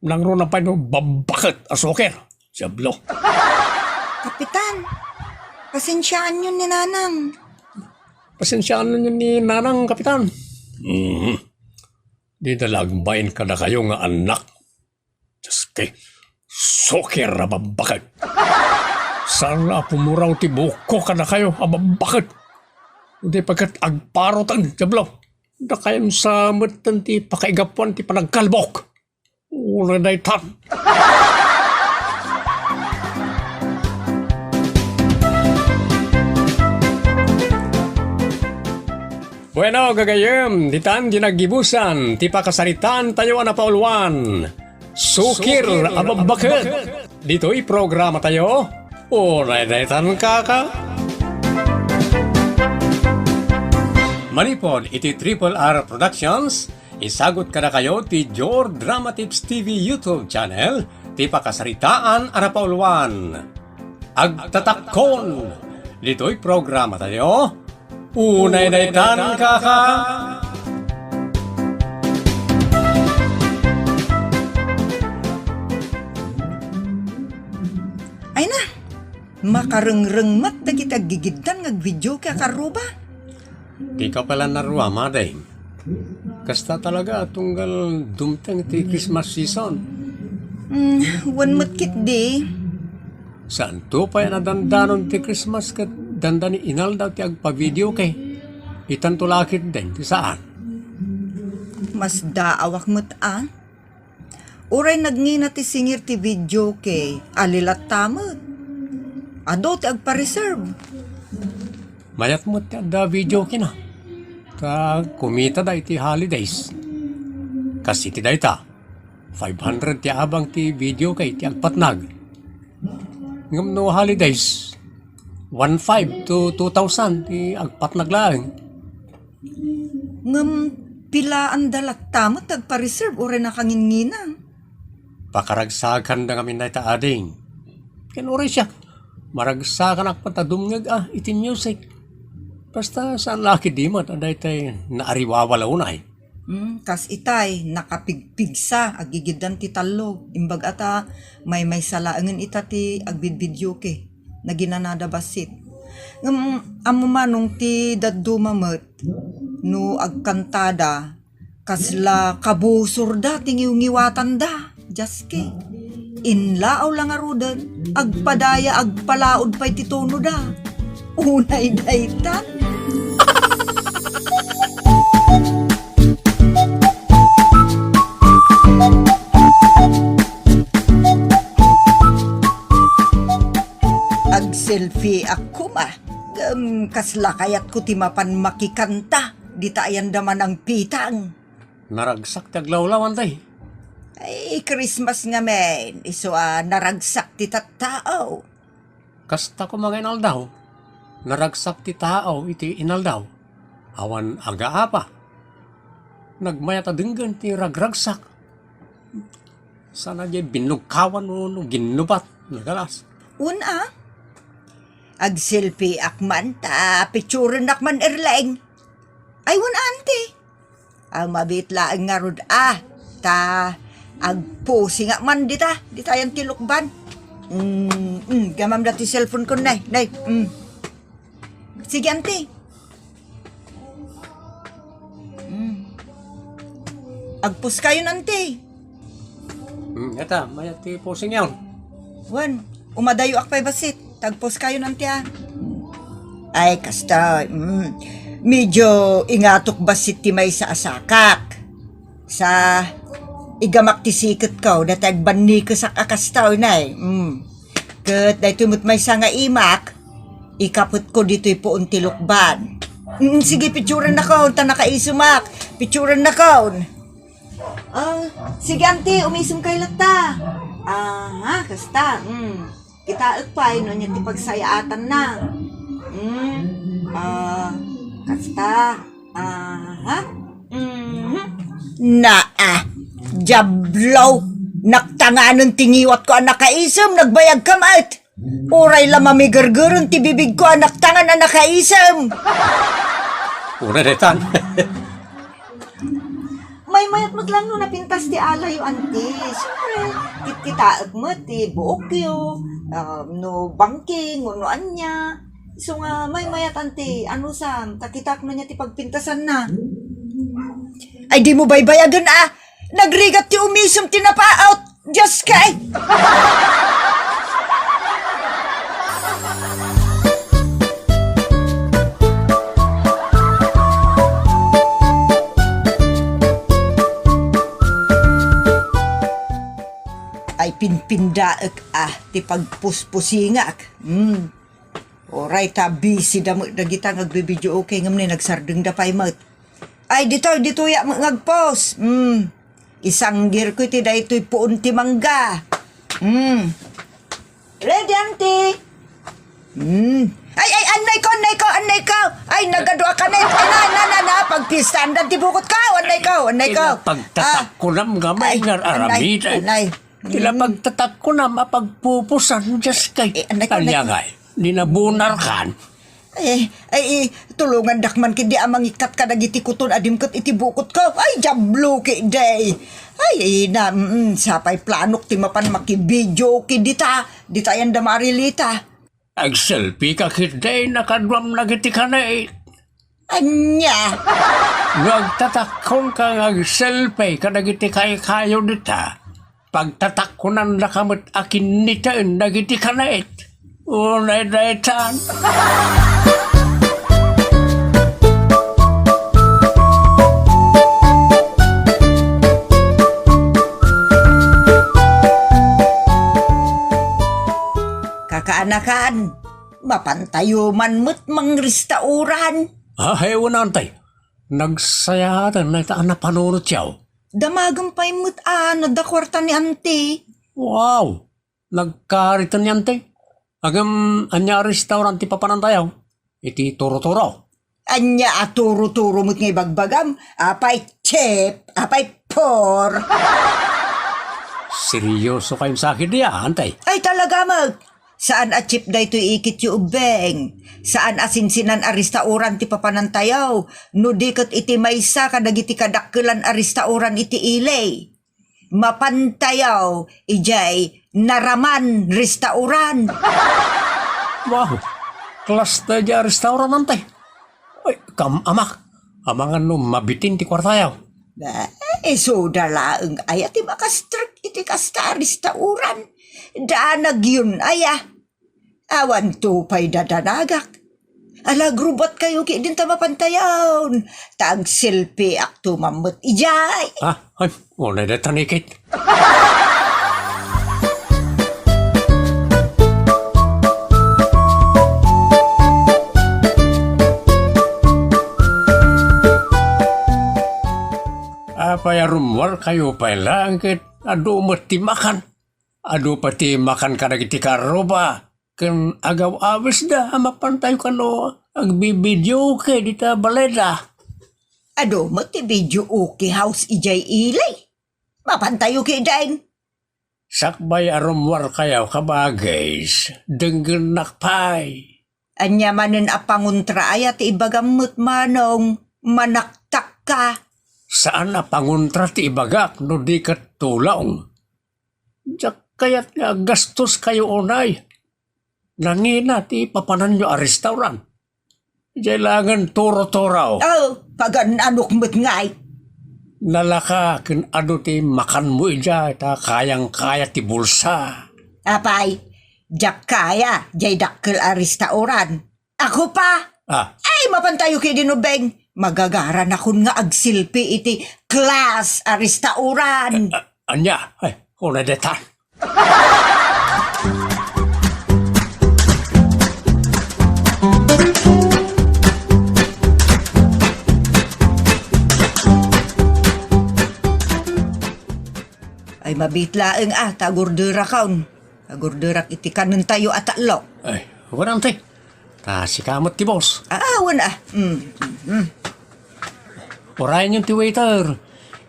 Nangruna pay no babbaket a sukir. Diablo. Kapitan, pasensiaanyo ni Nanang. Pasensiaanyo ni Nanang, Kapitan. Mhm. Dida la agbain kadakayo nga annak. Dios kay, sukir a babbaket. Saan a pumuraw ti buokko kadakayo a babbaket. Di pagkat agparotan, Diablo. Dakayon sa metten ti pakaigapuan ti panagkalbok. Uray daytan. Bueno, gagayyem, ditan di naggibusan ti pakasaritaan tayo a napauluan. Sukir a babbaket. Ditoy programa tayo. Unay daytan kaka. Manipod iti Triple R Productions, isagut kadakayo ti Jor Dramatips T V YouTube channel, ti pakasaritaan a napauluan. Agtatakkon. Ditoy programa tayo. Unay daytan kaka. Ay na, makarengreng met dagiti aggigiddan nga agvideoke a karruba. Ti kapalan a rua, madeng. Kasta talaga, tunggal dumteng ti Christmas season. Mm, wen met ketdi. Saanto pay a nadandanon ti Christmas ket dandani inaldaw ti agpavideoke. Itanto la ketdin ti saan. Masdaawak met a. Uray nagngina ti singir ti videoke, ali latta met. Adu ti agpa-reserve. Mayat met ti adda videoke na. Ta kumitada iti holidays. Kas iti dayta, five hundred ti abang ti videoke ti agpatnag. Ngem no holidays, one five to two thousand ti agpatnag laeng. Ngem pilaanda latta met ti agpa-reserve uray nakangingina? Pakaragsakanda ngamin dayta, ading. Ken uray siak, maragsakanak met a dumngeg a iti music. Basta saan la ketdi met a daytay naariwawala unay. Hmm, kas itay, nakapigpigsa, aggigiddan ti tallo. Imbag a ta, maymaysa laengen ita ti agbidbideoke. Naginanada bassit. Ngem, ammo manong ti dadduma met, no agkantada, kasla kabusorda ti ngiwngiwatanda. Diaske. Inlaaw la ngaruden, agpadaya, agpalaod pay ti tonoda. Unay dayta. Agselfieak koma, ngem kasla kayatko ti mapan makikanta, dita ayanda manangpitang. Naragsak ti aglawlaw, anti. Ay, Christmas ngamin, isu a naragsak ti tattao. Kasta koma nga inaldaw, naragsak ti tao iti inaldaw. Awan agaapa. Nagmayat a denggen ti ragragsak. Sana diay binnugkawan no, no ginnubat, nagalas. Wen a? Agselfieak man, ta picturennak man, Erleng. Ay, wen, anti. Aw, mabiit laeng ngarud a. Ta agposingak man dita, dita yan ti lukban. Mm, mm, gamam da ti cellphone ko, nay, nay. Mm. Sige, anti. Mm. Agposkayon, anti. Mm, eta, mayat ti posingyon. Wen, umadayoak pay bassit. Tagposkayon, anti, a. Ay, kasta, mm. Medyo ingatok bassit ti maysa a sakak. Sa, igamak ti siketko, dayta agbannikesak a kasta, unay. Mm. Ket daytoy met maysa nga imak, ikapetko ditoy puon ti lukban. Mm, sige, picturennakon, ta nakaisemak. Picturennakon. Ah, sige, anti, umisemkay latta. Aha, kasta. Mm. Kitaek pay no ania ti pagsayaatanna. Mm. Ah, kasta. Aha. Mhm. Naa, diablo! Naktanganen ti ngiwatko a nakaisem, nagbayagka met! Uray la mamigergeren ti bibigko a naktangan a nakaisem! Uray daytan. Maymayat met lang no napintas ti alayo, anti. Siyempre, kitkitaek met ti buokyo, ah, no bangking, no ania. Isu nga maymayat, anti, anusam, ta kitak no ania ti pagpintasanna. Ay, dimo baybayagen a! Nagrigat ti umisem ti napaot! Dioskay! Ay, pinpindaek a ti pagpuspusingak. Hmm. Uray ta busy da met dagita nga agbibidio, okay, ngem ni nagsardengda pay met. Ay, ditoy, ditoy, ya, nga agpos. Hmm. Isanggirko iti daytoy puon ti mangga. Hmm. Ready, auntie? Hmm. Ay, ay, annay ko, annay ko, annay ko. Ay, nagadu a kanet. Ay, na, na, na, na, pagpistaandan ti bukot ko. Annay ko, annay ko. Pagtatakkunam nga may nga aramid. Annay. Tila pagtatakkunam a pagpupusan, just kay. Eh, annay ko, annay ko. Ania ngay, ni nabunar kan. Eh, ay, eh, tulongandak man kidi a mangikkat kadagiti kuton a dimket iti bukot ko. Ay, diablo ki, day. Ay, ina, mm, sapay planok ti mapan makibidio ki dita. Dita yan da Marilita. Agselfie ka ketdi, nakaduam dagiti kanait. Ania? No agtatakkonka nga agselfie kadagiti kaykayo dita, pagtatakkonandaka met a kinniten dagiti kanait. Unay daytan. Kakaanakan, mapantayo man met mangrestauran. Ah, ay, wen, auntie. Nagsayaaten dayta a napanunotyo. Damagem pay met a nadda kuarta ni auntie. Wow! Nagkariten ni auntie. Ngem, ania a restaurant ti papanantayo? Iti Turo-turo. Ania a Turo-turo met nga ibagbagam? Apay cheap, apay poor. Seryoso kayonto sa ketdi, auntie? Ay, talaga met. Saan a cheap daytoy ikityo, ubbing. Saan a sinsinan a restaurant ti papanantayo, no di ket iti maysa kadagiti kadakkelan a restaurant iti ili. Mapantayo idiay Naraman Restaurant. Wow! Class daydiay a restaurant, auntie. Ay, kam-amak. Amangan no mabitin ti kuartayo. Ba, isuda laeng aya ti makastrek iti kasta a restaurant. Danagyon aya. Awanto pay dadanagak. Ala, agrubat kayo ki dinta mapantayon. Ta agselfieakto man met idiay. Ah, ay, unay dayta, ikit. Apay a rummuar kayo pay laeng ket adu met ti makan? Adu pay ti makan kadagiti karruba ken agaw-awisda a mapantayo kano agbibidioke dita baleda. Adu met ti videoke house idiay ili. Mapantayo ketdin. Sakbay a rummuar kayo, kabagis, denggennak pay. Ania manen a pangontra aya ti ibagam met, Manong? Manaktakka. Saan a pangontra ti ibagak no di ket tulong. Diak kayat nga aggastos kayo unay. Nangina ti papananyo a restaurant. Idiay laengen Turo-turo. Oh, pagan-anok met ngay. Nalaka ken adu ti makanmo idiay ta kayang-kaya ti bulsa. Apay, diak kaya, diay dakkel a restaurant. Ako pa? Ah. Ay, mapantayo ketdin, ubbing. Magagaranakon nga agselfie iti class a restaurant. Ah, ania? Ay, unay dayta. Ay, mabiit laeng a, ta agorderakon. Agorderak iti kanentayo a tallo. Ay, wen, auntie. Ta sika met ti boss. Ah, wen a. Mm, mm, mm. Urayenyon ti waiter.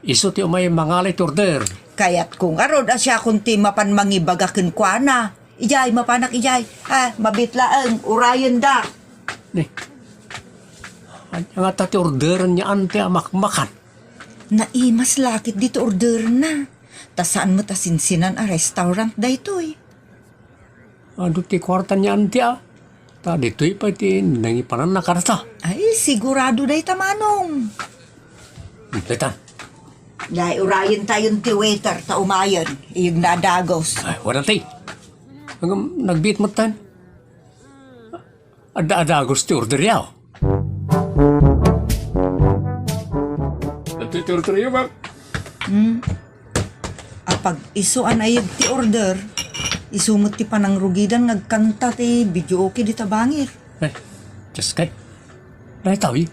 Isu ti umay mangala iti order. Kayatko ngarud a siakon ti mapan mangibaga kenkuana. Idiay, mapanak idiay. Ah, mabiit laeng. Urayenda. Ni. Ania ngata ti orderen ni auntie a makmakan? Naimas la ketdi ti orderenna. Ta saan met a sinsinan a restaurant daytoy. Adu ti kuarta ni auntie a. Ta ditoy pay ti nangipananna kadata. Ay, sigurado dayta, Manong. Dayta. Dayta, urayentayon ti waiter ta umayen. Iyegna a dagus. Ay, wen, auntie. Ngem, nagbiit metten. Adda a dagus ti orderyo. Iti ti orderyo, ma'am. Hmm. Apag isu a naiyeg ti order, isu met ti panangrugidan nga agkanta ti videoke dita bangir. Eh, just kay. Dayta, uy.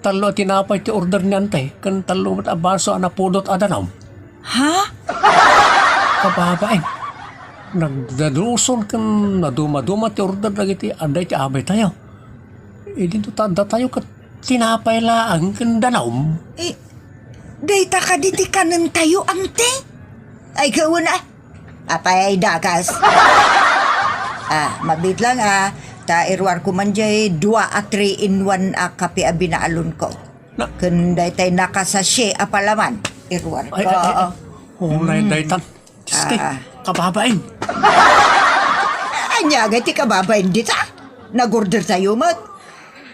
Tallo a tinapay ti order ni Ante, ken tallo met a baso a napudot a danum. Ha? Kababain. Nagdaduson ken nadumaduma ti order dagiti adda iti abaytayo. Idinto ta addatayo ket tinapay laeng ken danum. Eh, dayta kadi ti kanentayo, Ante? Ay, kauna. Apay ay dagas? Ah, mabit lang, ah. Ta iruarko man jay dua a three-in-one a kape a binaalonko. Na- Ken daytay nakasachet a palaman. Iruarko. Ay, ay, ay, ay. Oo. Oo, nay, daytan. Diyos kay, Ah. kababain. Ania ngay ti kababain dita? Nag-order tayo met.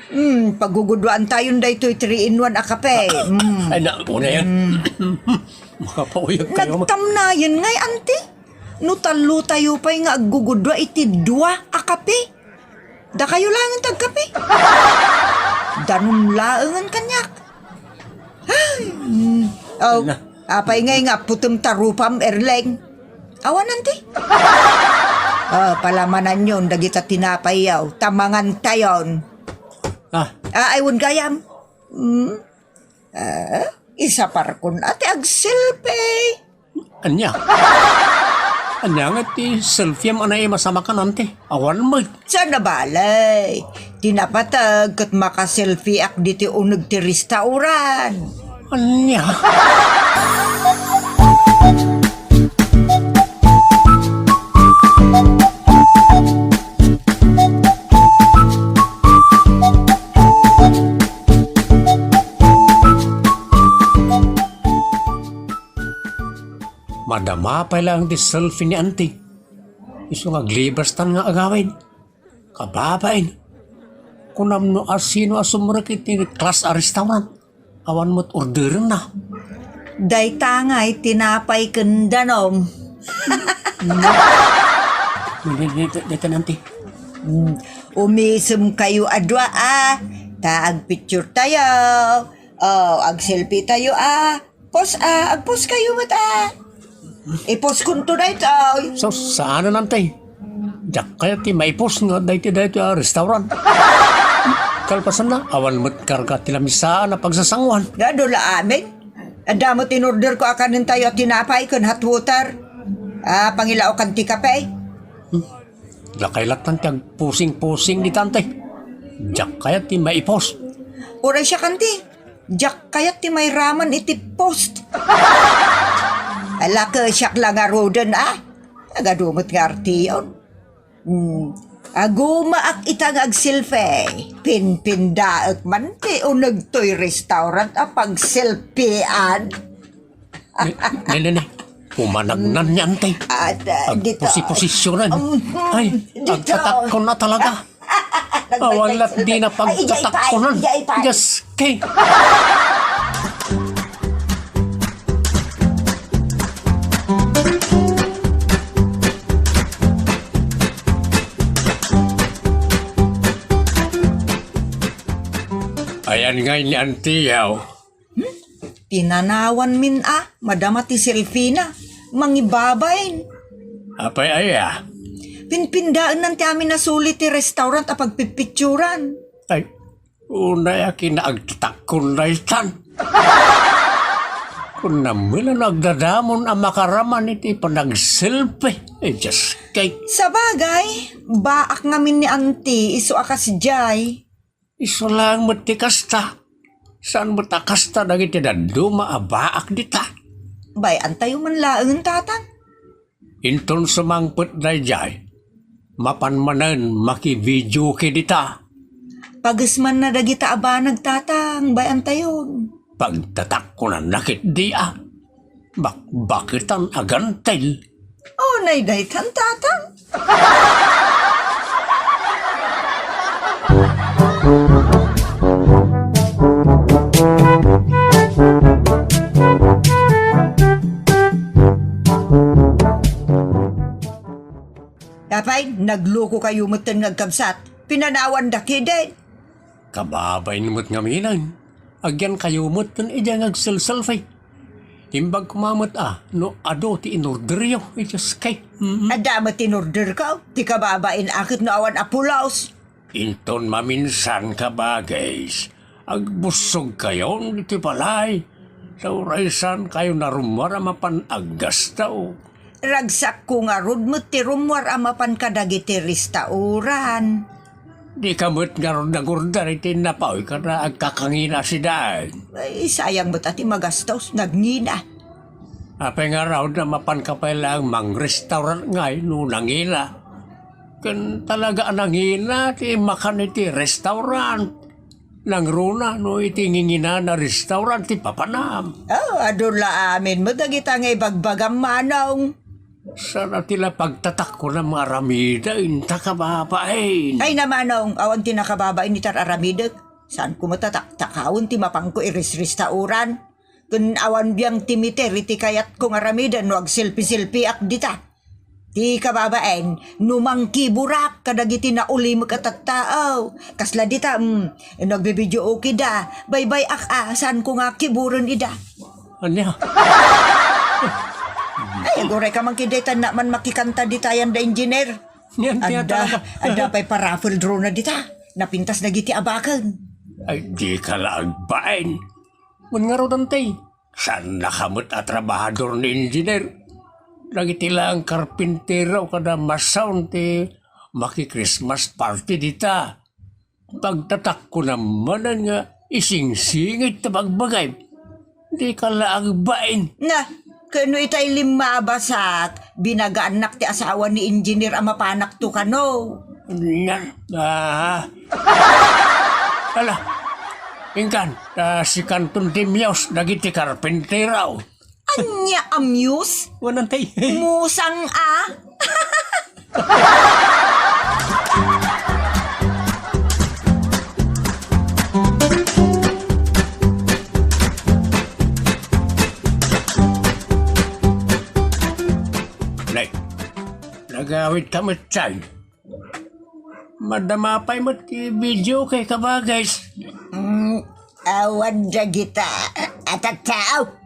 Hmm, pagguguduan tayon daytoy three-in-one a kape. Hmm. Ay, na, una yan. Makapauyag kayo. Nagtamnayen ngay, Ante. No tallo tayo pay nga aggugudua iti dua a kape. Dakayo laengen ti agkape. Danum laengen kaniak. Ay, mm. Oh, Na. Apay ngay nga putem ta rupam, Erleng? Awan, Ante? Oh, palamananyon dagita tinapayyo, ta mangantayon. Ah. Ah, ay, wen gayam. Hmm? Ah, isaparkon a ti agselfie. Ania? Ania nga ti selfiem a naimasamakan, Ante? Awan met. Saan a balay? Ti napateg ket makaselfieak diti uneg ti restaurant. Ania? Madama pay laeng ti selfie ni Auntie. Isu nga aglibastan nga agawid. Kababain, kunam no asino a sumrek iti class a restaurant. Awan met orderenna. Dayta ngay tinapay ken danum. Dayta, Auntie. Hmm. Umisem kayo a dua, a. Ta agpicture tayo. Oh, agselfie tayo, a. Pause, a. Agpause kayo met, a. Ipause kunto daytoy. Sus, saanen, Auntie. Diak kayat ti maipause nga daytoy, daytoy a restaurant. Kalpasanna, awan met karga ti lamisaan a pagsasanguan. Adu la amin. Adda met inorderko a kanentayo a tinapay ken hot water. A, pangilaokan ti kape. Hmm. Dakay latta ti agpusing-pusing dita, Auntie. Diak kayat ti maipause. Uray siak, Auntie. Diak kayat ti mairaman iti post. Ala, ket siak la ngaruden, a. Nagadu met nga artion. Hmm. Agumaak ita nga agselfie. Pinpindaek man ti uneg toy restaurant a pagselfiean. Ne, ne, ne, ne. Pumanagnan ni Auntie. At, uh, dito. Agpusiposisyunan. Um, Ay, dito. Agtatakon na talaga. Awan lat di na pagtatakkonan. Ay, ijay pa, ijay pa. Diyos kay. Ayan ngay ni Auntie, yaw. Hmm? Tinanawan min a, madama ti selfie na. Mangibabain. Apay aya? Pinpindaennan ti amin a suli ti restaurant a pagpipicturan. Ay, unay a kinaagtatakon daytan. Kunam la no agdadamon a makaraman iti panagselfie. Ay, Diyos kay. Sabagay, baak ngamin ni Auntie, isu a kasdiay. Isu laeng met ti kasta. Saan met a kasta dagiti dadduma a baak dita? Bay-antayo man laengen, Tatang. Inton sumangpet daydiay, mapan manen makivideoke dita. Pagesmanna dagita a banag, Tatang, bay-antayon. Pagtatakkonanna ketdi a. Bakbaketan a gantel. Unay daytan, Tatang. Apay, nagluko kayo metten nga agkabsat. Pinanawanda ketdin. Kababain met ngamin. Agyan kayo metten idiay nga agselselfie. Imbag koma met a no adu ti inorderyo, Diyos kay. Mm. Adda met inorderko, ti kababain a ket no awan a pulos. Inton maminsan, kabagis, Agbussogkayon iti balay, ta uray saankayon a rummuar a mapan aggastaw. Ragsakko ngarud met ti rummuar a mapan kadagiti restauran. Dika met ngarud nangurder iti napaway kada agkakangina a sidaen. Ay, sayang met a ti magastos, nagngina. Apay ngarud a mapanka pay laeng mangrestaurant ngay no nangina? Ken talaga a nangina ti makan iti restaurant. Nangruna no iti nginginana restaurant ti papanam. Oh, adu la amin met dagita nga ibagbagam, Manong. Saan a ti la pagtatakkonam nga aramidek inta kababain? Ay na, Manong, awan ti nakababain ita ar-aramidek. Saanko met a taktakawen ti mapanko irisrestauran. Ken awan biang ti miter iti kayatko nga aramiden no agselfie-selfieak dita. Ti kababain, no mangkiburak kadagiti naulimek a tattao. Kasla dita, mm, no agbibidio okay da, baybay-ak a, saanko nga kiburen ida. Ania? Ay, aguray ka man kidayta, naman makikanta ditayan da engineer. Nian ti Adda, talaga. Adda pay pa-raffle draw na dita. Napintas dagiti abaken. Ay, dika la agbain. Wen ngarud, Anti, saannaka met a trabahador ni engineer. Dagiti laeng karpintero kada masaon ti maki-Christmas party dita. Pagtatakkonam manen nga isingsingit ti bagbagam. Dika la agbain. Na, ken no itay limmabasak, binagaannak ti asawa ni engineer a mapanakto kano. Ania? Ah. Ala, inkan, ta sikanton ti muse dagiti karpintero. Ania a muse? Wen, Anti. Musang a? Nay, nagawidta met tay. Madama pay met ti video kay kabages. Mm, awan dagita a tattao.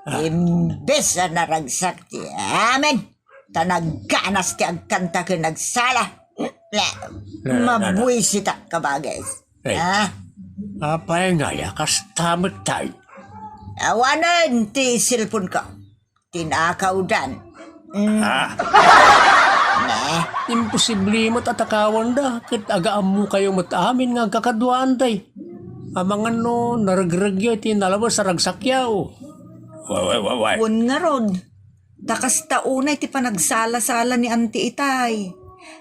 Ah. Imbes a naragsak ti amin, ta nagganas ti agkanta ken nagsala. La, la, la, la. Mabuisitak kabages. Eh, ah? Apay ngay a kasta met tay? Awanen ti cellphone ko. Tinakawdan. Mm. Ah. Ne? Imposible met a takawanda, ket agaammokayo met amin nga agkakaduaan tay. Amangan no naregregyo iti nalabes a ragsakyo. Wa, wa, wa, wa. Wen ngarud, ta kasta unay ti panagsala-sala ni Anti itay.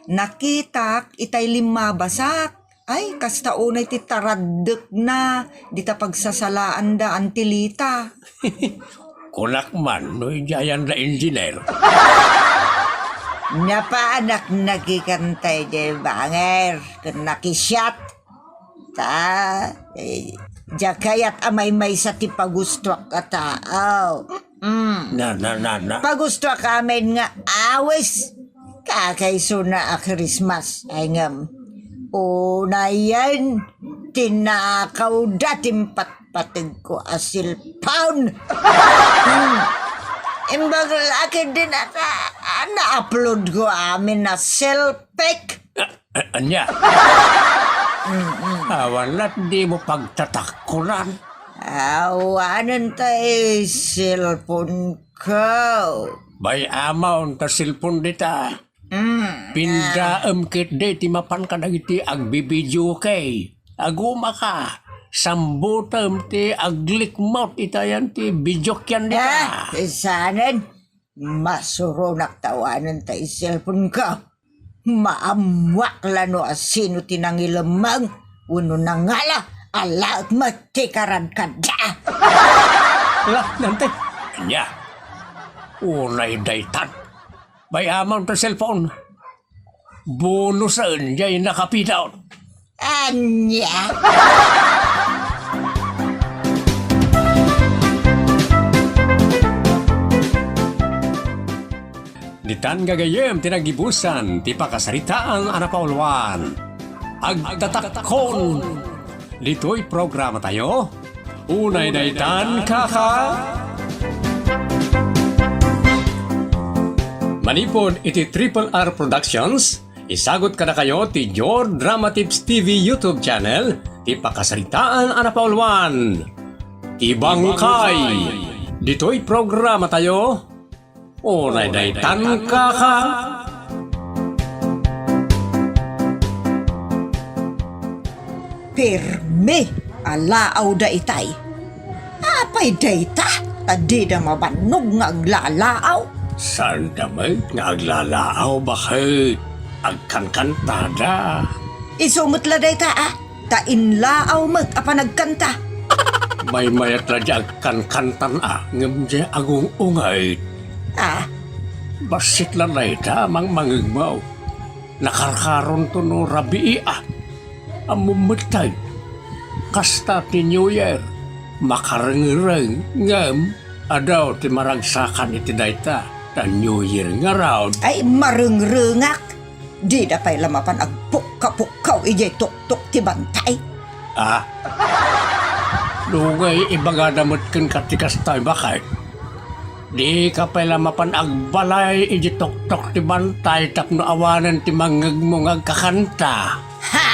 Nakitak itay limmabasak. Ay, kasta unay ti taraddekna dita pagsasalaanda, Anti Lita. Kunak man no idiayan da engineer. Napaanak nakikantay di banger, ken nakisiat. Ta, eh, dia kayat a maymaysa ti pagustuak a tao. Mm. Na, na, na, na. Pagustuak amin nga awis. Kakaisuna a Christmas, ay ngem. Unayen, tinakawda ti impatpategko a cellphone. Mm. Imbag la ketdin a, a, na-upload ko amin a selfie. A-, ania? Mm-mm. Awan lat dimo pagtatakkonan. Awanen tay cellphone ko. Bay-amon ta cellphone dita. Mm. Pindaem ketdi ti mapan kadagiti agbibidio kay. Agumaka, sambutem ti aglikmot itayan ti bidiokyan dita. Ah, sanen? Masuronak ta awanen tay cellphone ko. Maammuak la no asino ti nangilemmeng wenno nangala a laeng met ti karadkada. La, Dante. Ania? Unay daytan. Bay-amon ta cellphone. Bonusen jay nakapidot. Ania? Ditan gagayyem ti nagibusan ti pakasaritaan a napauluan. Agtatakkon! Ditoy programa tayo, Unay Daytan, Kaka! Manipud iti Triple R Productions, isagut kadakayo ti Jor Drama Tips T V YouTube channel Ti pakasaritaan a napauluan, ti bangkay. Ditoy programa tayo, unay daytan kaka. Pirmi a laaw daytay. Apay dayta? Ta dida mabannog nga aglalaaw? Saanda met nga aglalaaw, baket agkankantada. Isu met la dayta, a? Ta inlaaw met a panagkanta. Maymayat la di agkankantan, a, ngem di agung-unget. A? Bassit la dayta, mangmangegmo. Nakarkaronto no rabii, a. Ammom metten, kasta ti New Year, makarengreng, ngem adu ti maragsakan iti dayta ta New Year ngarud. Ay, marengrengak! Dida pay la mapan agpukka-pukkaw idiay tuktok ti bantay. A? Dugay ibagada met kenka ti kasta, baket. Dika pay la mapan agbalay iti tuktok ti bantay tapno awanen ti mangngegmo nga agkakanta. Ha!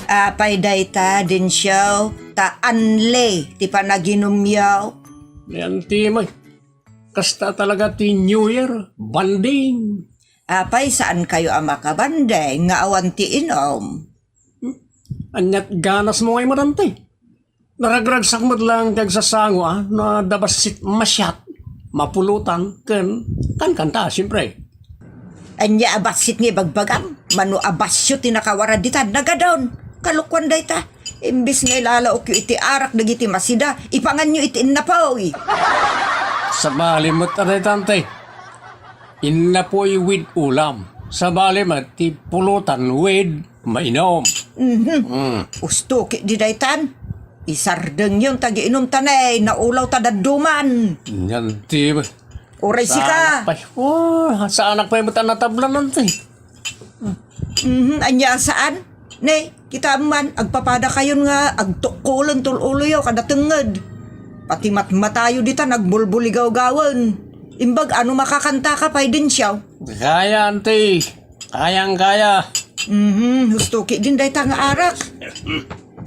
Apay dayta, Dencio, ta anli ti panaginumyo? Ni Anti met. Kasta talaga ti New Year, bonding. Apay, saankayo a makabonding nga awan ti inum? Hmm? Aniat ganasmo ngay met, Anti? Naragragsak met laeng ti agsasango, a, no adda bassit masiat, mapulotan, ken kankanta, siempre. Ania a bassit nga ibagbagam? Mano a basio ti nakawarad ditan? Nagadun! Kalokuan dayta. Imbes nga ilalaokyo iti arak dagiti masida, ipanganyo iti innapuy. Sabali met a dayta, Anti. Innapuy with ulam. Sabali met ti pulotan with mainum. Mhm. Mm. Usto ketdi daytan. Isardengyon ta agiinum ta ne, naulaw ta dadduman. Nganti. Uray sika. Saanak pay. Oh, saanak pay met a natablan, Anti. Mhm, ania a saan? Ne, kitaem man, agpapadakayon nga agtukkolen ti ul-uloyo kada tengnged. Pati matmatayo ditan agbulbuligawgawen. Imbag a no makakantaka pay, Dencio? Kaya, Anti. Kayang kaya. Mhm, usto ketdin dayta nga arak.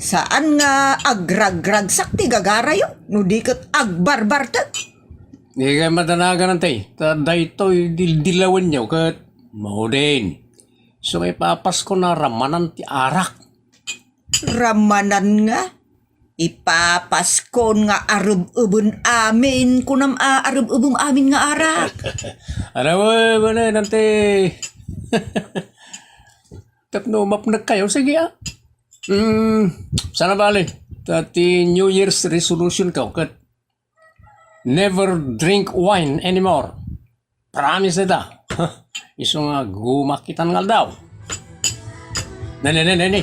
Saan nga agragragsak ti gagarayo, no di ket agbarbartek? Dikay madanagan, Anti, ta daytoy dildilawenyo ket maudin. Isu nga ipapaskon a ramanan ti arak. Ramanan nga? Ipapaskon nga areb-eben amin, kunam a areb-ebem amin nga arak. Aram, eh, bale, Anti. Tapno mapnekkayo, sige, a. Hmm, saan a bale, ta ti New Year's resolution ko, ket never drink wine anymore. Promise dayta. Isu nga gumakitan nga aldaw. Ne, ne, ne, ne, ne.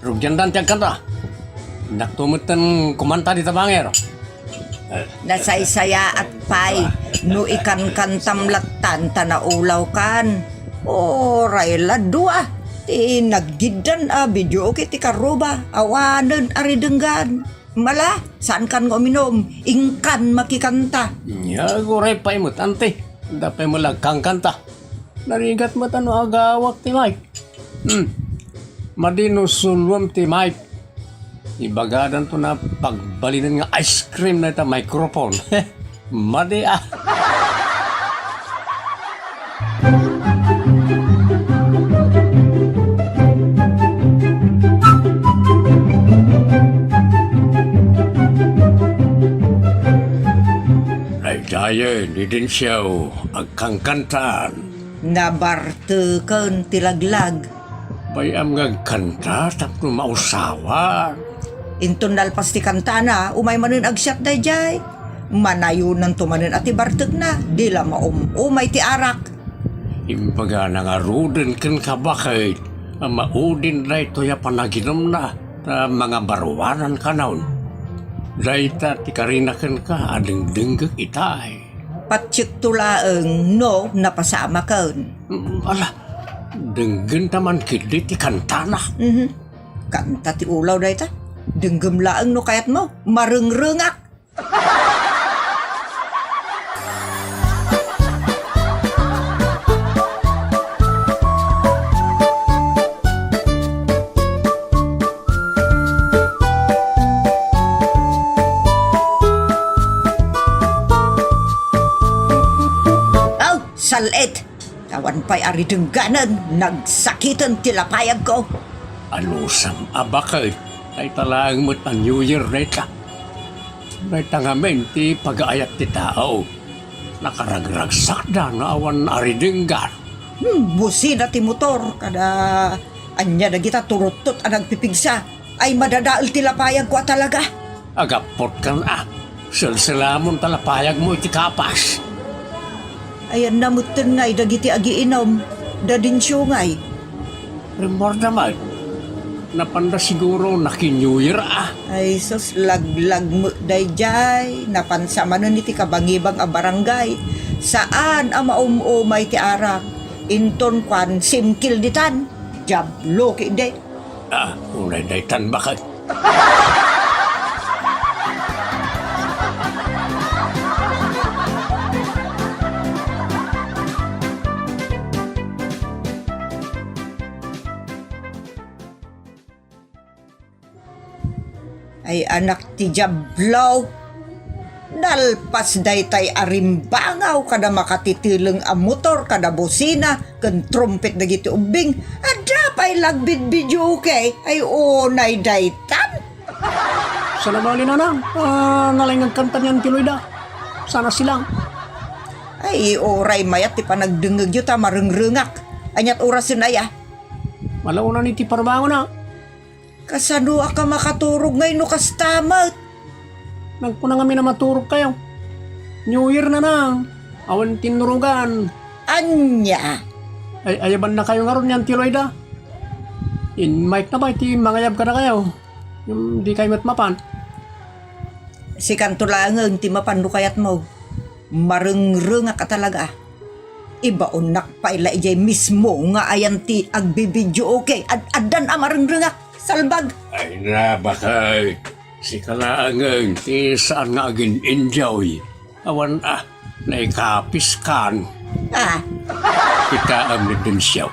Rugiandan ti agkanta. Innakto metten kumanta dita bangir. Nasaysayaat pay no ikankantam lattan ta naulawkan. Uray la dua ti naggiddan a videoke ti karuba, awanen a ridenggan. Mala, saankan nga uminum, inkan makikanta. Nya, uray pay met, Anti. Adda pay met la agkankanta. Narigat met a no agawak ti mic. Hmm. Madi no suluem ti mic. Ibagadanto a pagbalinen nga ice cream dayta microphone. Madi a. Daydayen ni Dencio agkankantan. Nabarteken ti laglag. Bay-am nga agkanta tapno mausawan. Inton nalpas ti kantana, umay manen agsiat daydiay. Manayonanto manen a ti bartekna, di la maum-umay ti arak. Imbagana ngaruden kenka, baket a maudin daytoy a panaginumna, ta mangabaruanan kanon. Dayta ti karina kenka a dengdenggek itay. Patiekto laeng no napasamaken. Mm, ala, denggenta man ketdi ti kantana. Mhm. Kanta ti ulaw dayta. Denggem laeng no kayatmo, marengrengak. Aw, sal-it! Awan pay a ridengganen, nagsakiten ti lapayagko. Anusam a baket, dayta laeng met a New Year dayta. Dayta ngamin ti pagaayat ti tao. Nakaragragsakda nga awan a ridenggan. Hmm, busina ti motor, kada ania dagita turuttot a nagpipigsa. Ay madadael ti lapayagko a talaga. Agappot kan a, selselamon ta lapayagmo iti kapas. Ayanna metten ngay dagiti agiinum, da Dencio ngay. Rimmuarda met. Napanda siguro naki-New Year a. Ay sus, laglag met daydiay. Napansa manen iti kabangibang a barangay. Saan a maum-umay ti arak. Inton kuan, simkil ditan. Diablo, kidi. Ah, unay daytan baket. Ay, anak ti Diablo! Nalpas daytay a rimbangaw kada makatiteleng a motor kada busina ken trumpet dagiti ubbing. Adda pay lagbid videoke. Ay, unay daytan! Sana bali, nanang. Ah, nalaingag kanta niyan ti Loida. Sana silang. Ay, uray mayat ti panagdengngegyo ta marengrengak. Aniat orasen aya? Malaunan iti parbangon a. Kasano a ka makaturog ngay no kasta met? Nagkuna ngamin a maturog kayo. New Year na na. Awan tinnurugan. Ania? Ay, ayaban na kayo ngarud niyan ti Loida. Inmayk na ba iti mangayab kada kayo? Yung di kayo met mapan. Sikanto laengen ti mapan no kayatmo. Marengrengak a talaga. Ibaonnak pay la idiay mismo nga ayan ti agbibideo, okay? Ad-, addan a marengrengak, salbag. Ay na, bakay. Sika laengen ti saan nga agin-enjoy. Awan a, naikapiskan. Ah. Kitaem ni Dencio.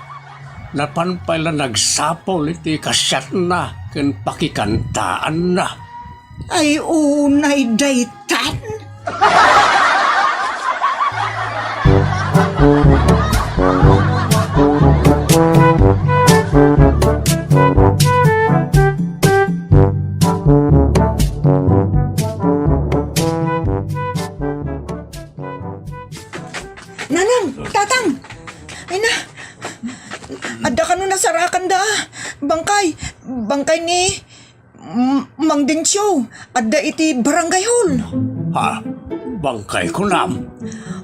Napan pay la nagsapul iti kasiatna ken pakikantaanna. Ay, unay daytan. Nanang, tatang! Ay na, adda kano nasarakanda. Bangkay, bangkay ni M-, Mang Dencio, adda iti barangay hall. Ha? Bangkay kunam?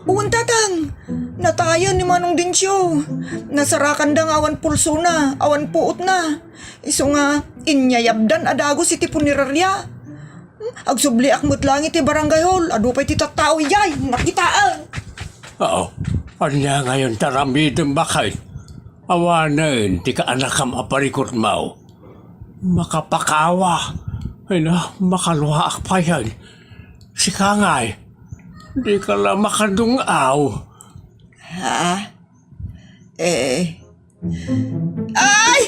Wen, tatang. Natayen ni Manong Dencio. Nasarakanda nga awan pulsona, awan puotna. Isu nga, inyayabdan a dagus iti punerarya. Hmm, agsubliak met laeng iti barangay hall. Adu pay ti tattao idiay. Nakitaen. Oo. Ania ngayon ta ramidem, bakay? Awanen ti kaanakam a parikutmo. Makapakawa. Ay na, makaluaak payen. Sika ngay, di ka la makadung-aw. Ha? Eh. Ay!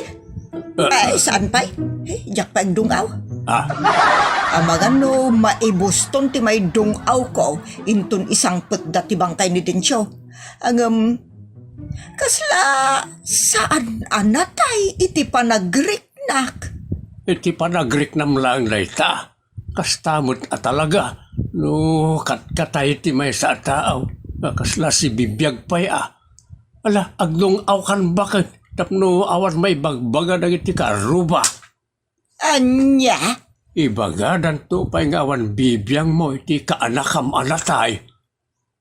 Ay, saan pay? Eh, diak pay agdung-aw. Ah? Amangan no maibuston ti maidung-awko, inton isangpetda ti bangkay ni Dencio. Ngem, kasla saan a natay iti panagrik- nak. Iti panagriknam laeng dayta, kasta met a talaga no katkatay ti maysa a tao nga kasla sibibiag pay a. Ala, agdung-awkan baket tapno awan maibagbaga dagiti kaarruba. Ania? Ibagadanto pay nga awan bibiangmo iti kaanakam a natay.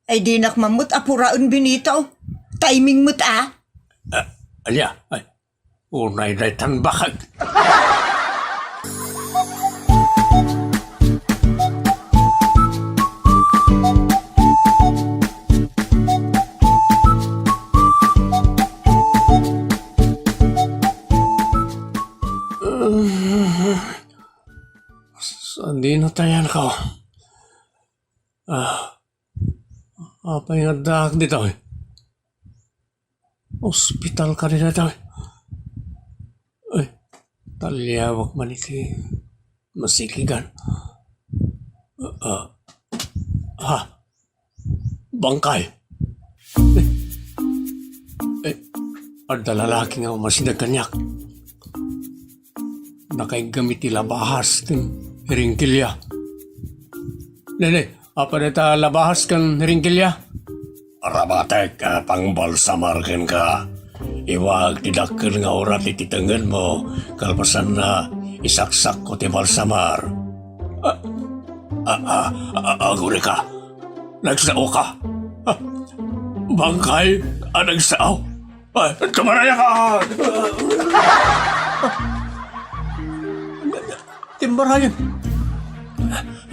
Ay, dinak man met a puraen, Benito. Timing met a. Ah, ania? Ay, unay daytan baket. Inatayanko. Ah, apay nga addaak ditoy? Ospital kadi daytoy? Ay, taliawak man iti masikigan. Ah, ah. Ha? Bangkay. Eh, eh, adda lalaki nga umasideg kaniak. Nakaigem iti labahas ken hiringkilya. Nene, apay dayta labahas ken hiringkilya? Arabatek a pangbalsamar kenka. Iwag ti dakkel nga urat iti tengngedmo, kalpasanna, isaksakko ti balsamar. Ah, ah, ah, ah, agurika. Nagsaoka. Ah, bangkay a nagsao. Ay, tumarayaka! Timmarayan.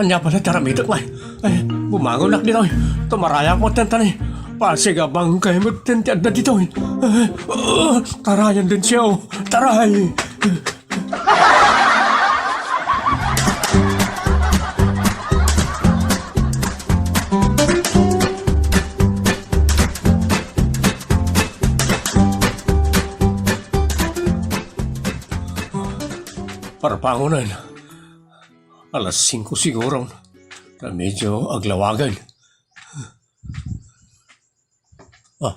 Ania pala ti aramidek, ay? Ay, bumangonak ditoy. Tumarayak metten tani. Pasig a bangkay metten ti adda ditoy. Ay, ah, tarayan, Dencio. Taray! Parbangonen. Alas singko siguro. Ta medyo aglawagan. Ah,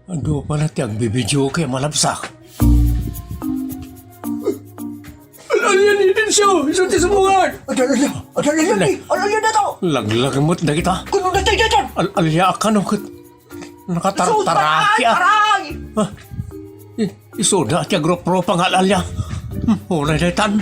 adu pala ti agbibideo kay malabsak. Al-, alian ni Dencio, isu ti sumongan! Adal-, alian! Adal-, alian ni! Al-, alian na to! Laglag met dagita. Kuno na tayo daytan! Al-, alia kano ket nakatartaraki, ah. Taray! Ah. I-, isuda ti agrup-rupa nga al-alia. Hmm, uray daytan.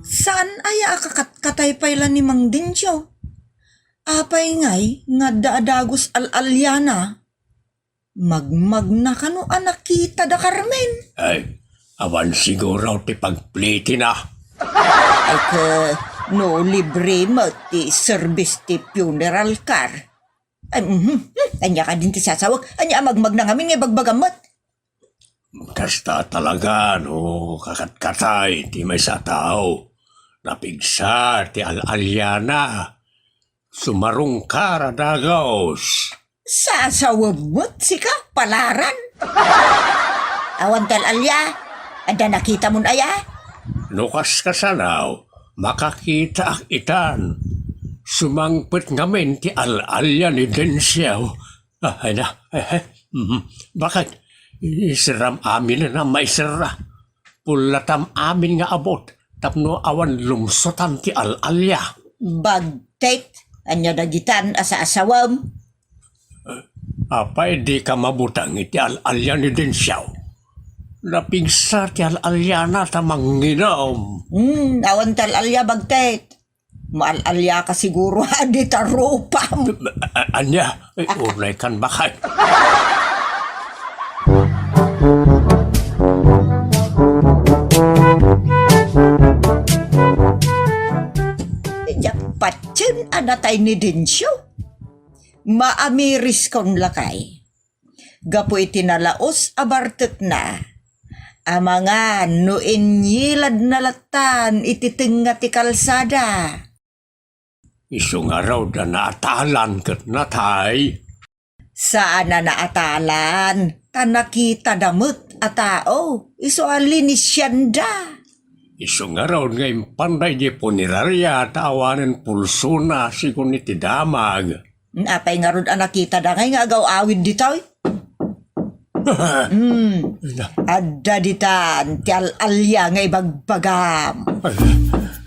Saan aya a kakatkatay pay la ni Mang Dencio? Apay ngay nga adda a dagus al-aliana? Magmagna kano a nakita da Carmen? Ay, awan siguro ti pagplitina. Ay, ke, no libre met ti serbis ti funeral car. Ay, mhm. Ania kadin ti sasawek? Ania a magmagna ngamin nga ibagbagam met? Kasta talaga no kakatkatay ti maysa a tao. Napigsa ti al-aliana. Sumarungkar a dagus. Sasawem met sika, palaran. Awan ti al-alia? Adda nakitamon aya? No kaskasano, makakitaak itan. Sumangpet ngamin ti al-alia ni Dencio. Ah, ay na. Eh, eh. Mhm. Bakit? Iserram amin a maiserra. Pullatam amin nga abut tapno awan lumsotan ti al-alia. Bagtet, ania dagitan a saasawem? Apay dika mabuteng iti al-alia ni Dencio? Napigsa ti al-aliana ta manginom. Hmm, awan ti al-alia, bagtet. Maal-aliaka siguro, adi ta rupam. A-, ania? Ay, unay kan bakay. Diak patien a natay ni Dencio. Maamiriskon lakay. Gapu iti nalaus a bartekna, amangan no inyiladna lattan iti tengnga ti kalsada. Isu ngarud a naatalan ket natay. Saan a naatalan, ta nakitada met a tao, isu a linisianda. Isu ngarud nga impanda idiay puneraria ta awanen pulsona sigun iti damag. Apay ngarud a nakitada ngay nga agaw-awid ditoy? Hmm. Adda ditan ti al-alia nga ibagbagam. Ay,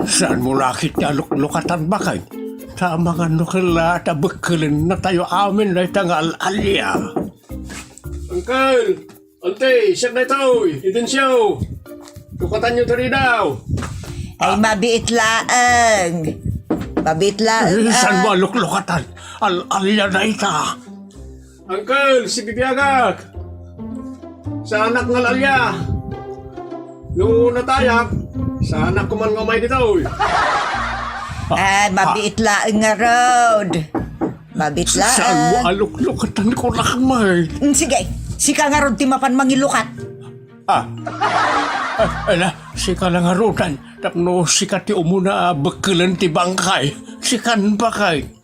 saanmo la ket ti aluklukatan, bakay? Ta amangan no kella ta bekkelennatayo amin dayta nga al-alia. Uncle! Auntie, siak daytoy, Idencio. Lukatanyo ti ridaw. Ay, mabiit laeng. Mabiit laeng, eh, saanmo a luklukatan? Al-alia dayta. Uncle, si bibiagak. Saanak nga al-alia. No natayak, saanak ko man nga umay ditoy. Ah, mabiit laeng ngarud. Mabiit laeng. Saan mo a luklukatannako, lakmay? Mm, sige, sika ngarud ti mapan mangilukat. Ah. Ah, ala, sika la ngarudan. Tapno sika ti umuna a bekkelen ti bangkay. Sikan bakay.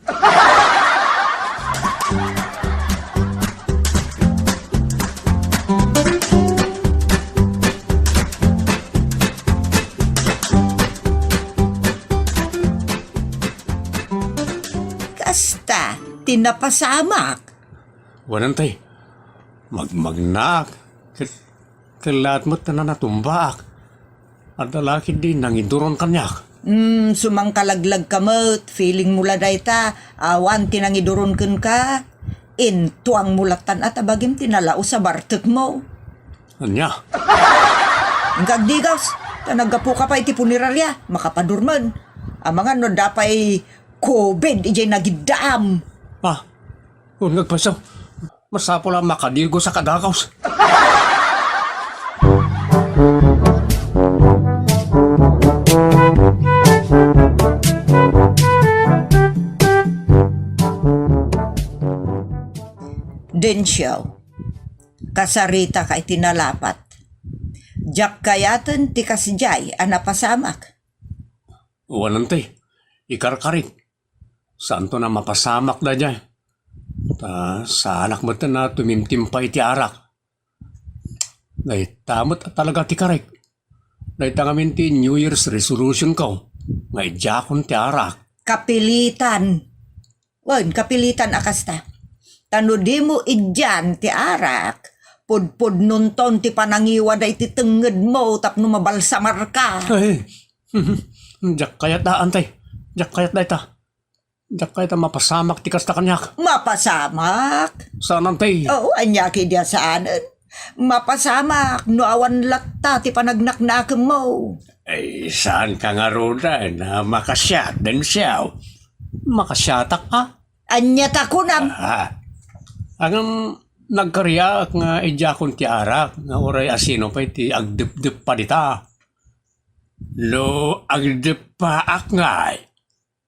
Kasta, ti napasamak. Wen, tay, magmagnaak. Ket, ket laat met ta nanatumbaak. Adda la ketdi nangiduron kaniak. Mm, sumangkalaglag ka met, feeling mo la dayta, awan ti nangiduron kenka, intuang mo lattan a ta bagim ti nalaus a bartekmo. Ania? Inka agdigaws, ta naggapuka pay iti puneraria, makapadurmen. Amangan no adda pay covid idiay nagiddaam. Ah, un, nagpaso. Masapul a makadigos a kadagus. Dencio, kasaritaka iti nalapat. Diak kayaten ti kasdiay a napasamak. Wen, tay, ikarkarik. Saanton a mapasamak daydiay. Ta saanak met a tumimtimpay iti arak. Dayta met a talaga ti karik. Dayta ngamin ti New Year's resolution ko, nga idiakon ti arak. Kapilitan. Wen, kapilitan a kasta. Ta no dimo idian ti arak, pudpudnonton ti panangiwada iti tengngedmo tapno mabalsamarka. Ay, diak kayat daan, tay. Diak kayat dayta. Diak kayat a mapasamak ti kasta kaniak. Mapasamak? Saanen, tay. Oo, ania ketdi a saanen. Mapasamak no awan latta ti panagnaknakemmo. Ay, saanka ngaruden a makasiat, Dencio? Makasiatak, a? Ania ta kunam? Ah, ngem nagkariak nga idiakon ti arak nga uray asino pay ti agdepdeppa dita. No agdeppaak ngay,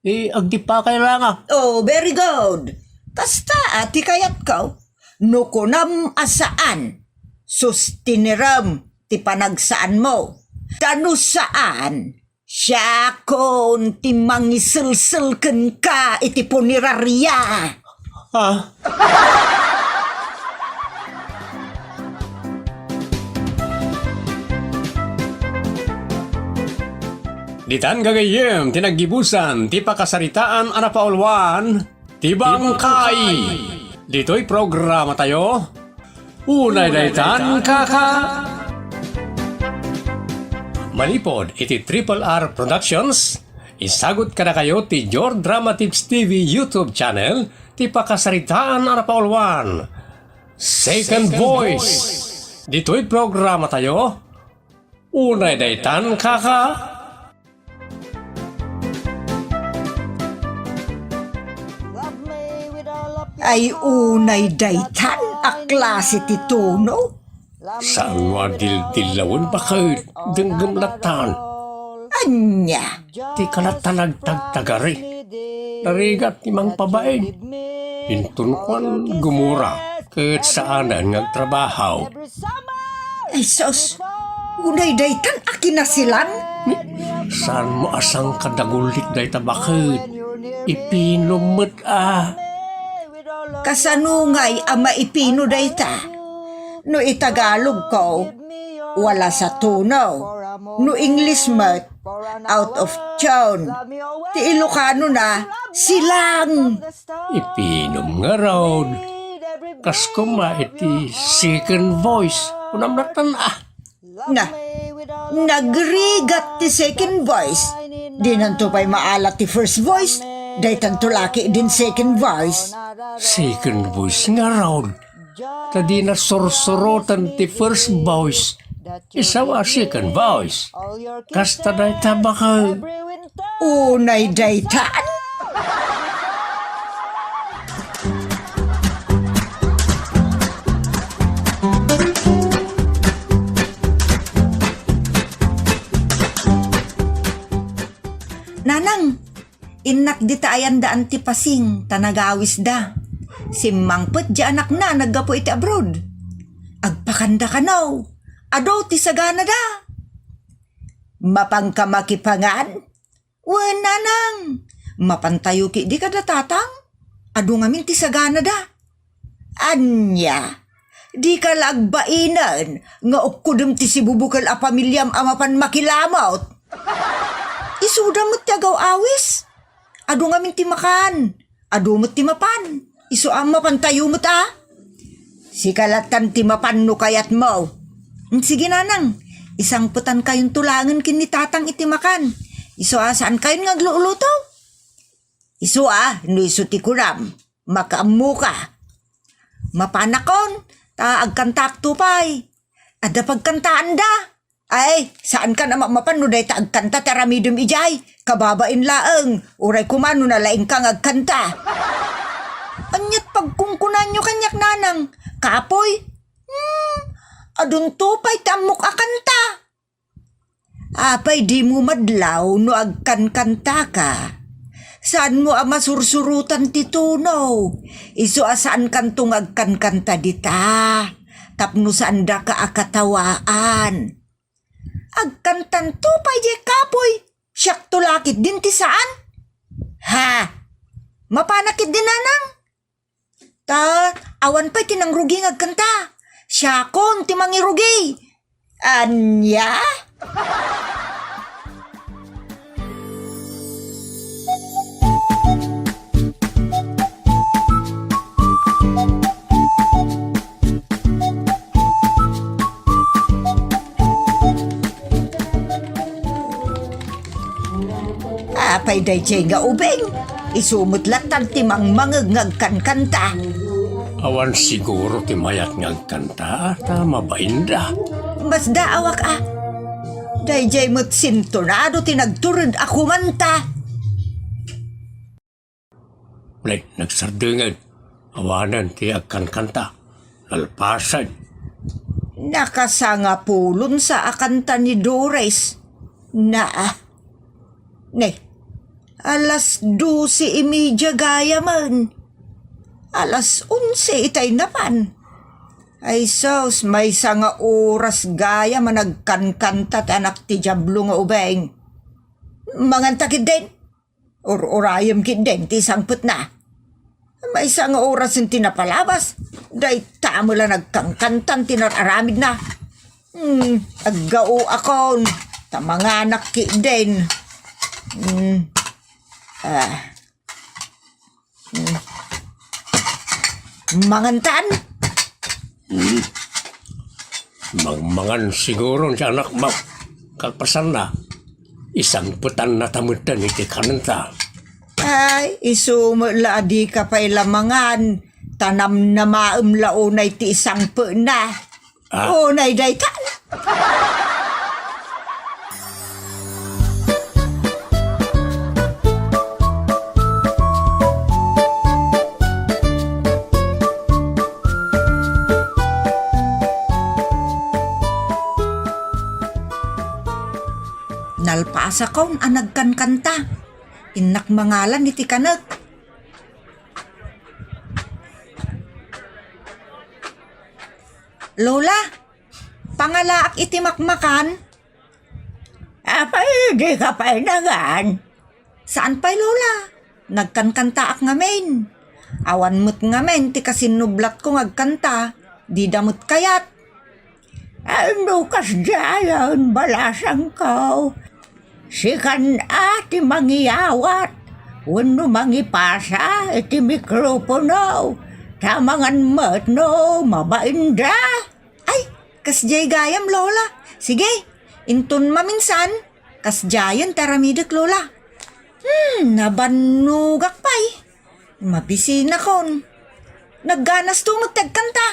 eh, agdeppakay la nga. Oh, very good. Kasta a ti kayatko. No kunam a saan, sustinerem ti panagsaanmo. Ta no saan, siakon ti mangiselsel kenka iti puneraria. Ah? Ditan gagayyem ti naggibusan ti pakasaritaan a napauluan ti bangkay. Ditoy programatayo, Unay daytan, kaka! Manipud iti Triple R Productions, isagut kadakayo ti Your Drama Tips T V YouTube channel ti pakasaritaan a napauluan. Second Voice. Ditoy programatayo, Unay daytan, kaka! Ay, unay daytan a klase ti tono? Saan mo a dildillawen, baket? Denggem lattan. Ania? Ti kalatta nagtagtagari. Narigat ti mangpabain. Inton kuan gumura, ket saanen nga agtrabaho. Ay, sus! Unay daytan a kinasilan? Saan mo a sangkadagullit dayta, baket? Ipinum met a. Kasano ngay a maipino dayta? No Itagalogko, wala sa tono. No Ingles met, out of tune. Ti Ilokanona, silang. Ipinum ngarud. Kas koma iti second voice. Kunam lattan, ah. Na, nagrigat ti second voice. Dinanto pay maala ti first voice. Daytanto la ketdin second voice. Second voice ngarud. Ta dina sursuroten ti first voice. Isu a second voice. Kasta dayta, baket. Unay daytan. Innak dita ayandaan ti pasing ta nagawisda. Simmangpet diay anakna naggapu iti abroad. Agpakanda kano, adu ti saganada. Mapanka makipangan? Wen, nanang. Mapantayo ketdi kada tatang. Adu ngamin ti saganada. Ania? Dika la agbainen nga ukkodem ti sibubukel a pamiliam a mapan makilamot? Isuda met ti agaw-awis. Adu ngamin ti makan. Adu met ti mapan. Isu a mapantayo met a. Sika lattan ti mapan no kayatmo. Mm, sige, nanang. Isangpetan kayonto laengen ken ni tatang iti makan. Isu a saan kayon nga agluto? Isu a, no isu ti kunam, makaammoka. Mapanakon, ta agkantaakto pay. Adda pagkantaanda. Ay, saankan a mamapan no dayta agkanta ti aramidem idiay. Kababain laeng, uray koma no nalaingka nga agkanta. Aniat pagkunkunanyo kaniak, nanang? Kapoy? Hmm, adunto pay ti ammok a kanta. Apay dimo madlaw no agkankantaka? Saanmo a masursurotan ti tono? Isu a saankanto nga agkankanta dita. Tapno saandaka a katawaan. Agkantanto pay diay kapoy. Siakto la ketdin ti saan. Ha? Mapanak ketdi, nanang? Ta, awan pay ti nangrugi nga agkanta. Siakon ti mangirugi. Ania? Apay daydiay nga ubing? Isu met lattan ti mangmangeg nga agkankanta. Awan siguro ti mayat nga agkanta, ta mabainda. Masdaawak a. Daydiay met sintonado ti nagtured a kumanta. Nay, nagsardenged. Awanen ti agkankanta. Nalpasen. Nakasangapulon sa a kanta ni Doris. Naa. Ne, alas dose y media gayamen. Alas onse itay napan. Ay sus, maysa nga oras gayam a nagkankanta ti anak ti Diablo nga ubing. Manganta ketdin. Ur-urayem ketdin ti sangpetna. Maysa nga orasen ti napalabas, dayta met la nagkankantan ti nar-aramidna. Hmm, aggaoakon, ta manganak ketdin. Hmm. Ah. Hmm. Mangantan? Hmm. Mangmangan siguro ti anakmo. Kalpasanna, isangpetanna ta metten iti kanenta. Ay, isu met la a dika pay la mangan, ta namnamaem la unay ti isangpetna. Ah. Unay dayta. Nalpasakon a nagkankanta. Innak mangalan iti kanek. Lola, pangalaak iti makmakan. Apay, dika pay nangan? Saan pay, Lola. Nagkankantaak ngamin. Awan met ngamin ti kasinnublatko nga agkanta. Dida met kayat. Ay, no kasdiayen, balasangko. Sikan a ti mangiyawat wenno mangipasa iti mikropono, ta mangan met no mabainda. Ay, kasdiay gayam, Lola. Sige, inton maminsan, kasdiayen ti aramidek, Lola. Hmm, nabannogak pay. Mabisinakon. Nagganasto met ti agkanta.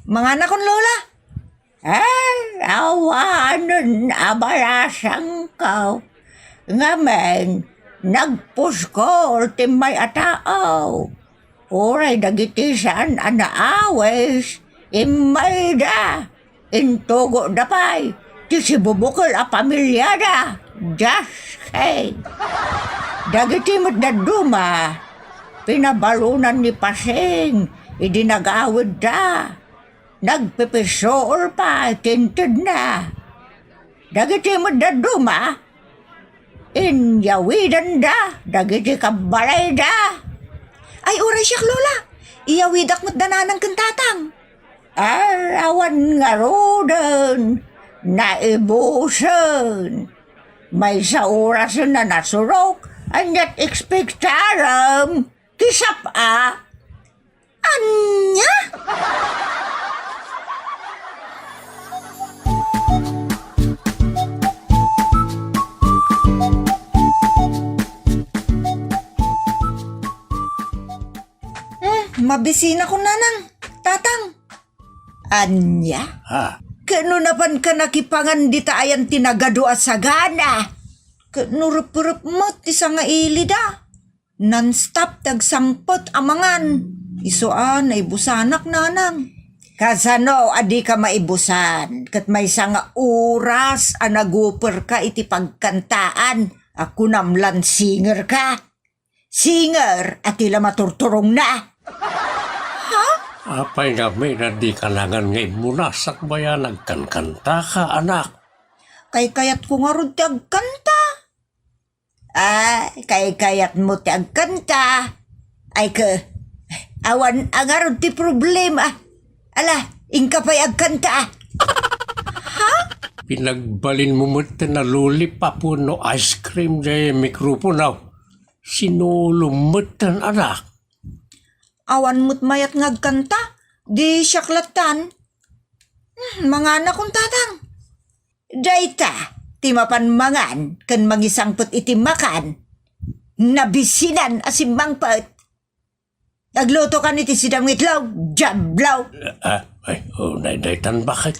Manganakon, Lola. Ay, awanen a balasangko. Ngamin, nagpuskol ti immay a tao. Uray dagiti saan a naawis, immayda, intugoda pay ti sibubukel a pamiliada. Dios, hey! Dagiti met dadduma, pinabalunan ni Pasing idi nag-awidda. Nagpipisool pay ti intedna. Dagiti met dadduma, inyawidanda dagiti kabbalayda. Ay, uray siak, Lola. Iyawidak met da nanang ken tatang. Ar, awan ngaruden, naibusen. Maysa orasen a nasurok, aniat ekspektarem? Ti sap-a. Ania? Hmm, mabisinakon, nanang, tatang. Ania? Ha? Ket no napanka nakipangan dita ayan ti nagadu a sagana? Ket no reprep met ti sangailida? Non-stop ti agsangpet a mangan. Isu a naibusanak, nanang. Kasano a dika maibusan ket maysa nga oras a naguperka iti pagkantaan a kunam lan singerka? Singer a ti la maturturongna. Ha? Apay ngamin a dika nangan nga immuna sakbay a nagkankantaka, anak? Kaykayatko ngarud ti agkanta. Ah, kaykayatmo ti agkanta. Ay ke, awan a ngarud ti problema. Ala, inka pay agkanta. Ha? Pinagbalinmo met ti lollipop wenno ice cream diay mikropono. Sinulom met ti anak. Awan met mayat nga agkanta, di siak lattan. Hmm, manganakon, tatang. Dayta ti mapan mangan ken mangisangpet iti makan. Nabisinan a simmangpet. Aglutokan iti sidam nga itlog, diablo! Ah, ay, oh, nay-, daytan bakit?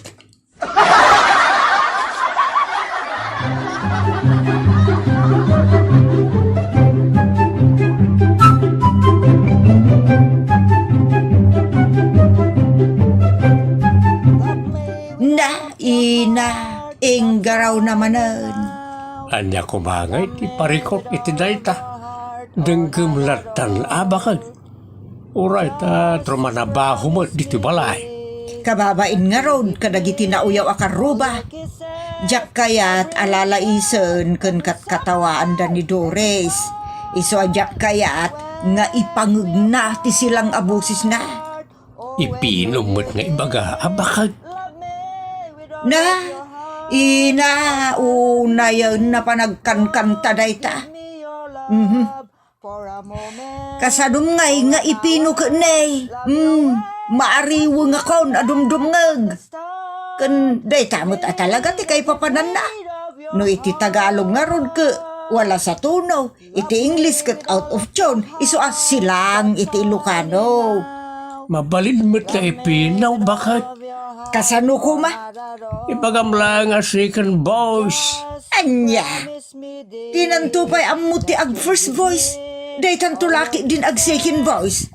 Na, ina, inggarawna manen. Ania koma ngay ti parikut iti dayta? Denggem lattan a bakit? Uray ta trumanabaho met ditoy balay. Kababain ngarud kadagiti nauyaw a karruba. Diak kayat a lalaisen ken katkatawaanda ni Doris. Isu a diak kayat nga ipangegna ti silang a bosesna. Ipinum met nga ibaga a bakit? Na, ina, unayen a panagkankanta dayta. Mhm. Kasadum ngay nga ipino ket ne? Hmm, maariwengakon a dumdumngeg. Ken dayta met a talaga ti kaipapananna. No iti Tagalog ngarud ket wala sa tono, iti English ket out of tune, isu a silang iti Ilocano. Mabalin met nga ipino, bakit? Kasano koma? Ibagam laeng a second voice. Ania? Dinanto pay ammo ti ag first voice. Daytanto la ketdin ag second voice.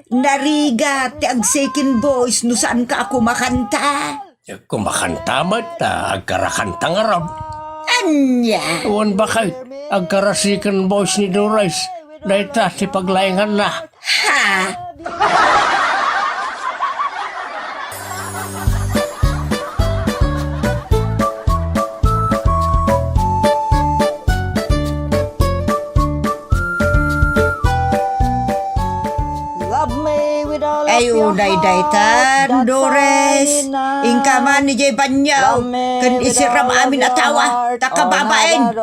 Narigat ti ag second voice no saanka a kumakanta. Kumakanta met, ta agkarakanta ngarud. Ania? Wen bakit? Agkara second voice ni Doris. Dayta ti paglaenganna. Ha? Ay, uday daytan, Dores. Inka man idiay banyo. Ken isiram amin a tawa, ta kababain.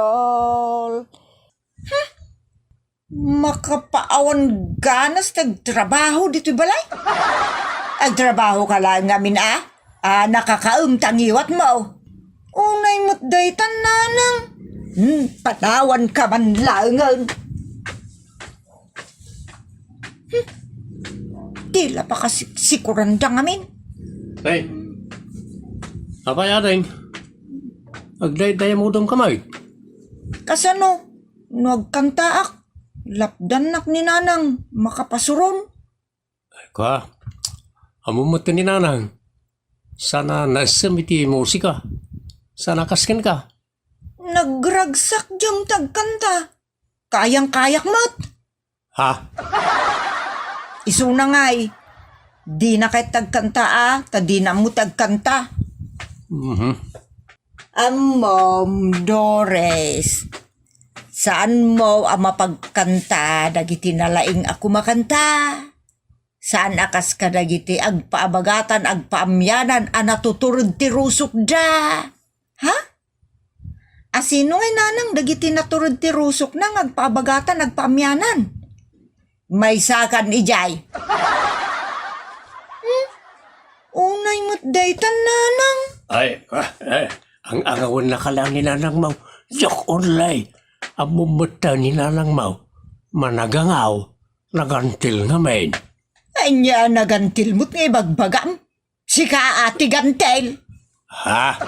Makapaawan ganas ti agtrabaho ditoy balay? Agtrabahoka laeng ngamin a, a nakakaem ta ngiwatmo. Unay met daytan, nanang. Hmm, panawanka man laengen. Hmm. Ti la pakasiksikuranda ngamin. Hey. Apay, ading? Agdaydayamudam ka met? Kasano? No agkantaak, lapdannak ni nanang makapasuron. Ay, kua, ammom met ni nanang. Saan a naessem iti musika. Saan a kas kenka. Nagra Ragsak diam ti agkanta. Kayang-kayak met. Ha? Isuna ngay, dina ket agkanta a, ta dina ammo ti agkanta. Mhm. Ammom, Dores, saanmo a mapagkanta dagiti nalaing a kumakanta. Saan a kas kadagiti agpaabagatan, agpaamianan a natutured ti rusokda. Ha? Asino ngay nanang dagiti natured ti rusokna nga agpaabagatan, agpaamianan? Maysakan idiay. Hmm? Unay met daytan, nanang. Ay, ah, eh, ang-angawennaka laeng ni nanangmo. Joke only. Ammom met ta ni nanangmo, managangaw, nagantil ngamin. Ania a nagantil met nga ibagbagam? Sika a ti gantil. Ha?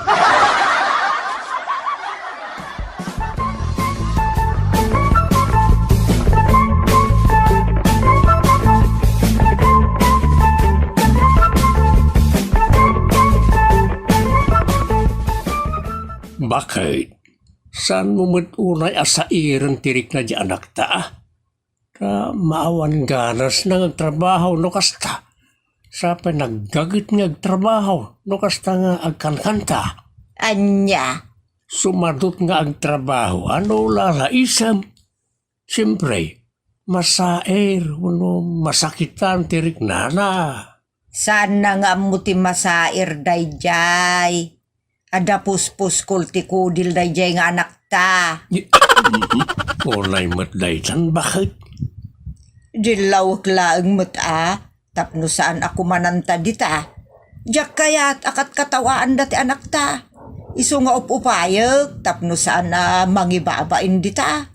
Bakit? Saanmo met unay a sairen ti rikna di anakta? Ta maawan ganasna nga agtrabaho no kasta. Sapay naggaget nga agtrabaho no kasta nga agkankanta. Ania? Sumadot nga agtrabaho, ano lalaisem? Siempre, masair wenno masakitan ti riknana. Saanna nga ammo ti masair daydiay. Adda puspuskol ti kudil daydiay nga anakta. Di-, unay met daytan, bakit? Dillawek laeng met a, tapno saan a kumananta dita. Diak kayat a katkatawaanda ti anakta. Isu nga up-upayek tapno saan a mangibabain dita.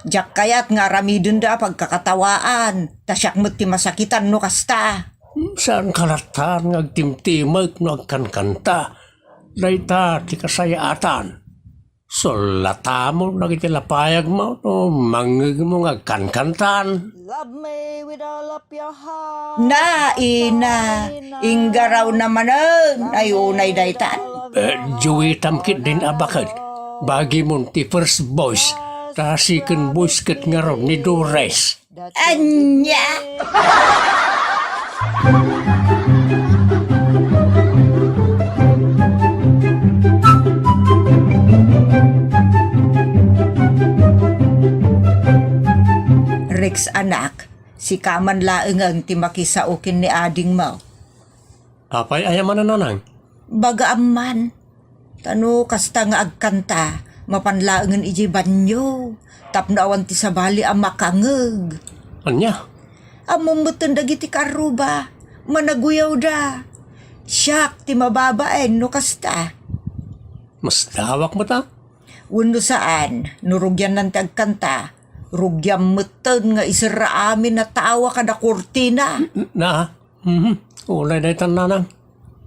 Diak kayat nga aramidenda a pagkakatawaan, ta siak met ti masakitan no kasta. Hmm, saanka latta nga agtimtimek no agkankanta. Dayta ti kasayaatan. Sullataam dagiti lapayagmo no mangngegmo nga agkankantan. Love me with all of your heart. Na, ina, inggarawna manen, ay unay daytan. Eh, duetam ketdin a bakit. Bagimon ti first voice, ta second voice ket ngarud ni Dores. Ania? Rex, anak, sika man laengen ti makisao ken ni adingmo. Apay aya manen, nanang? Bagaam man. Ta no kasta nga agkanta, mapan laengen idiay banio, tapno awan ti sabali a makangeg. Ania? Ammom metten dagiti karruba, managuyawda. Siak ti mababain no kasta. Masdawak met a? Wenno saan, no rugiannan ti agkanta, rugiam metten nga iserra amin a tawa kada kurtina. N-, na? Mhm. Unay daytan, nanang.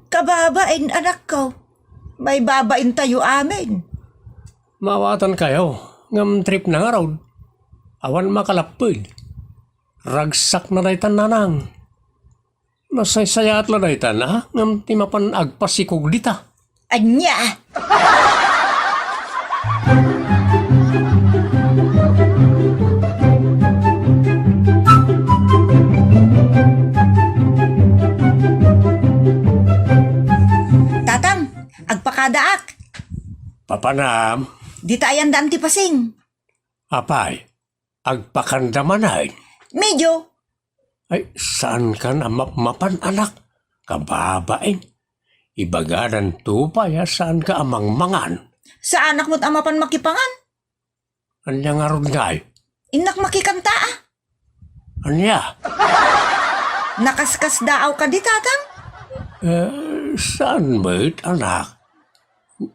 Kababain, anakko. Maibabaintayo amin. Maawatankayo, ngem tripna ngarud. Awan makalapped. Ragsakna daytan, nanang. Nasaysayaat la daytan, a? Ngem ti mapan agpasikog dita. Ania? Tatang, agpakadaak. Papanam? Dita ayan daan ti pasing. Apay, agpakanda manen? Medyo. Ay, saankan a mapmapan, anak? Kababain. Ibagadanto pay a saanka a mangmangan. Saanak met a mapan makipangan. Ania ngarud ngay? Innak makikanta, a. Ania? Nakaskasdaaw kadi, Tatang? Eh, saan met, anak?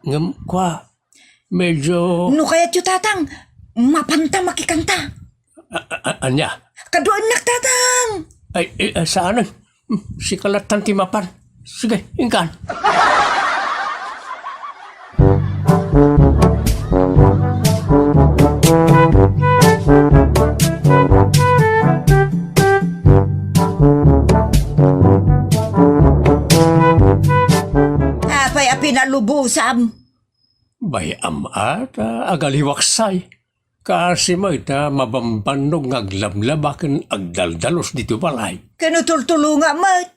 Ngem kua, medyo No kayatyo, Tatang, mapanta makikanta. A-, a-, a-, ania? Kaduaennak, Tatang! Ay, eh, ah, saan? Hmm, sika lattan ti mapan. Sige, inkan. Apay a pinalubosam? Bay-am a ta agaliwaksay. Kaasi met ta mabambannog nga aglablaba ken agdaldalus ditoy balay. Ken no tultulonga met.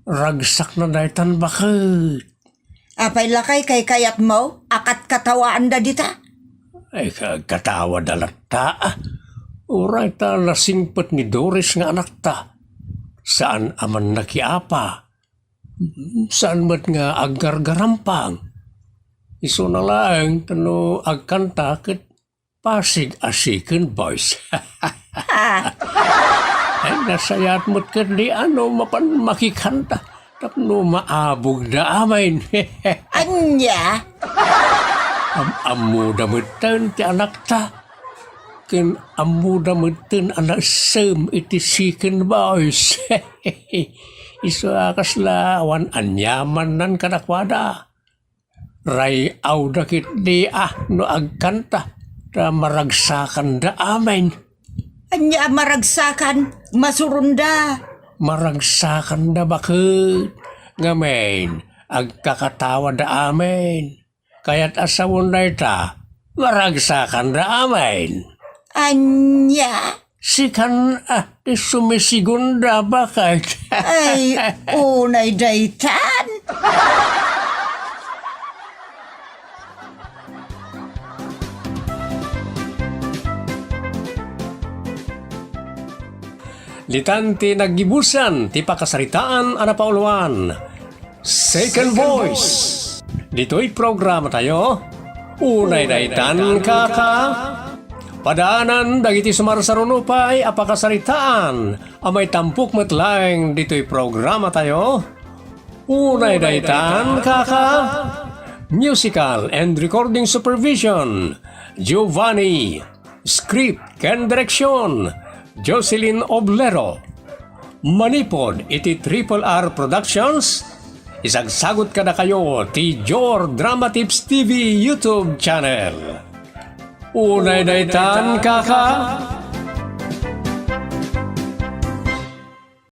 Ragsakna daytan baket. Apay lakay kaykayatmo a katkatawaanda dita? Ay, ka-, agkatawada latta, a. Uray ta nasingpet ni Doris nga anakta. Saan a mannakiapa. Saan met nga aggargarampang. Isuna laeng ta no agkanta ket pasig a second voice. Ah, Ay, nasayaat met ketdi a no mapan makikanta tapno maabogda amin. Ania? Am-ammoda metten ti anakta. Ken ammoda metten a naessem iti second voice. Isu a kasla awan aniamannan kadakuada. Ray-awda ketdi a no agkanta, ta maragsakanda amin. Ania a maragsakan? Masuronda. Maragsakanda baket. Ngamin, agkakatawada amin. Kayat a sawen dayta, maragsakanda amin. Ania? Sikan a ti sumisigunda baket. Ay, unay daytan. Ditan ti naggibusan ti pakasaritaan a napauluan. Second Voice. Ditoy programa tayo, unay daytan, kaka. Padaanan dagiti sumarsaruno pay a pakasaritaan a maitampok met laeng ditoy programa tayo, unay daytan, kaka. Musical and recording supervision, Giovanni. Script ken direksion, Jocelyn Oblero. Manipud iti Triple R Productions, isagsagut kadakayo ti Jor Drama Tips T V YouTube channel. Unay daytan, kaka.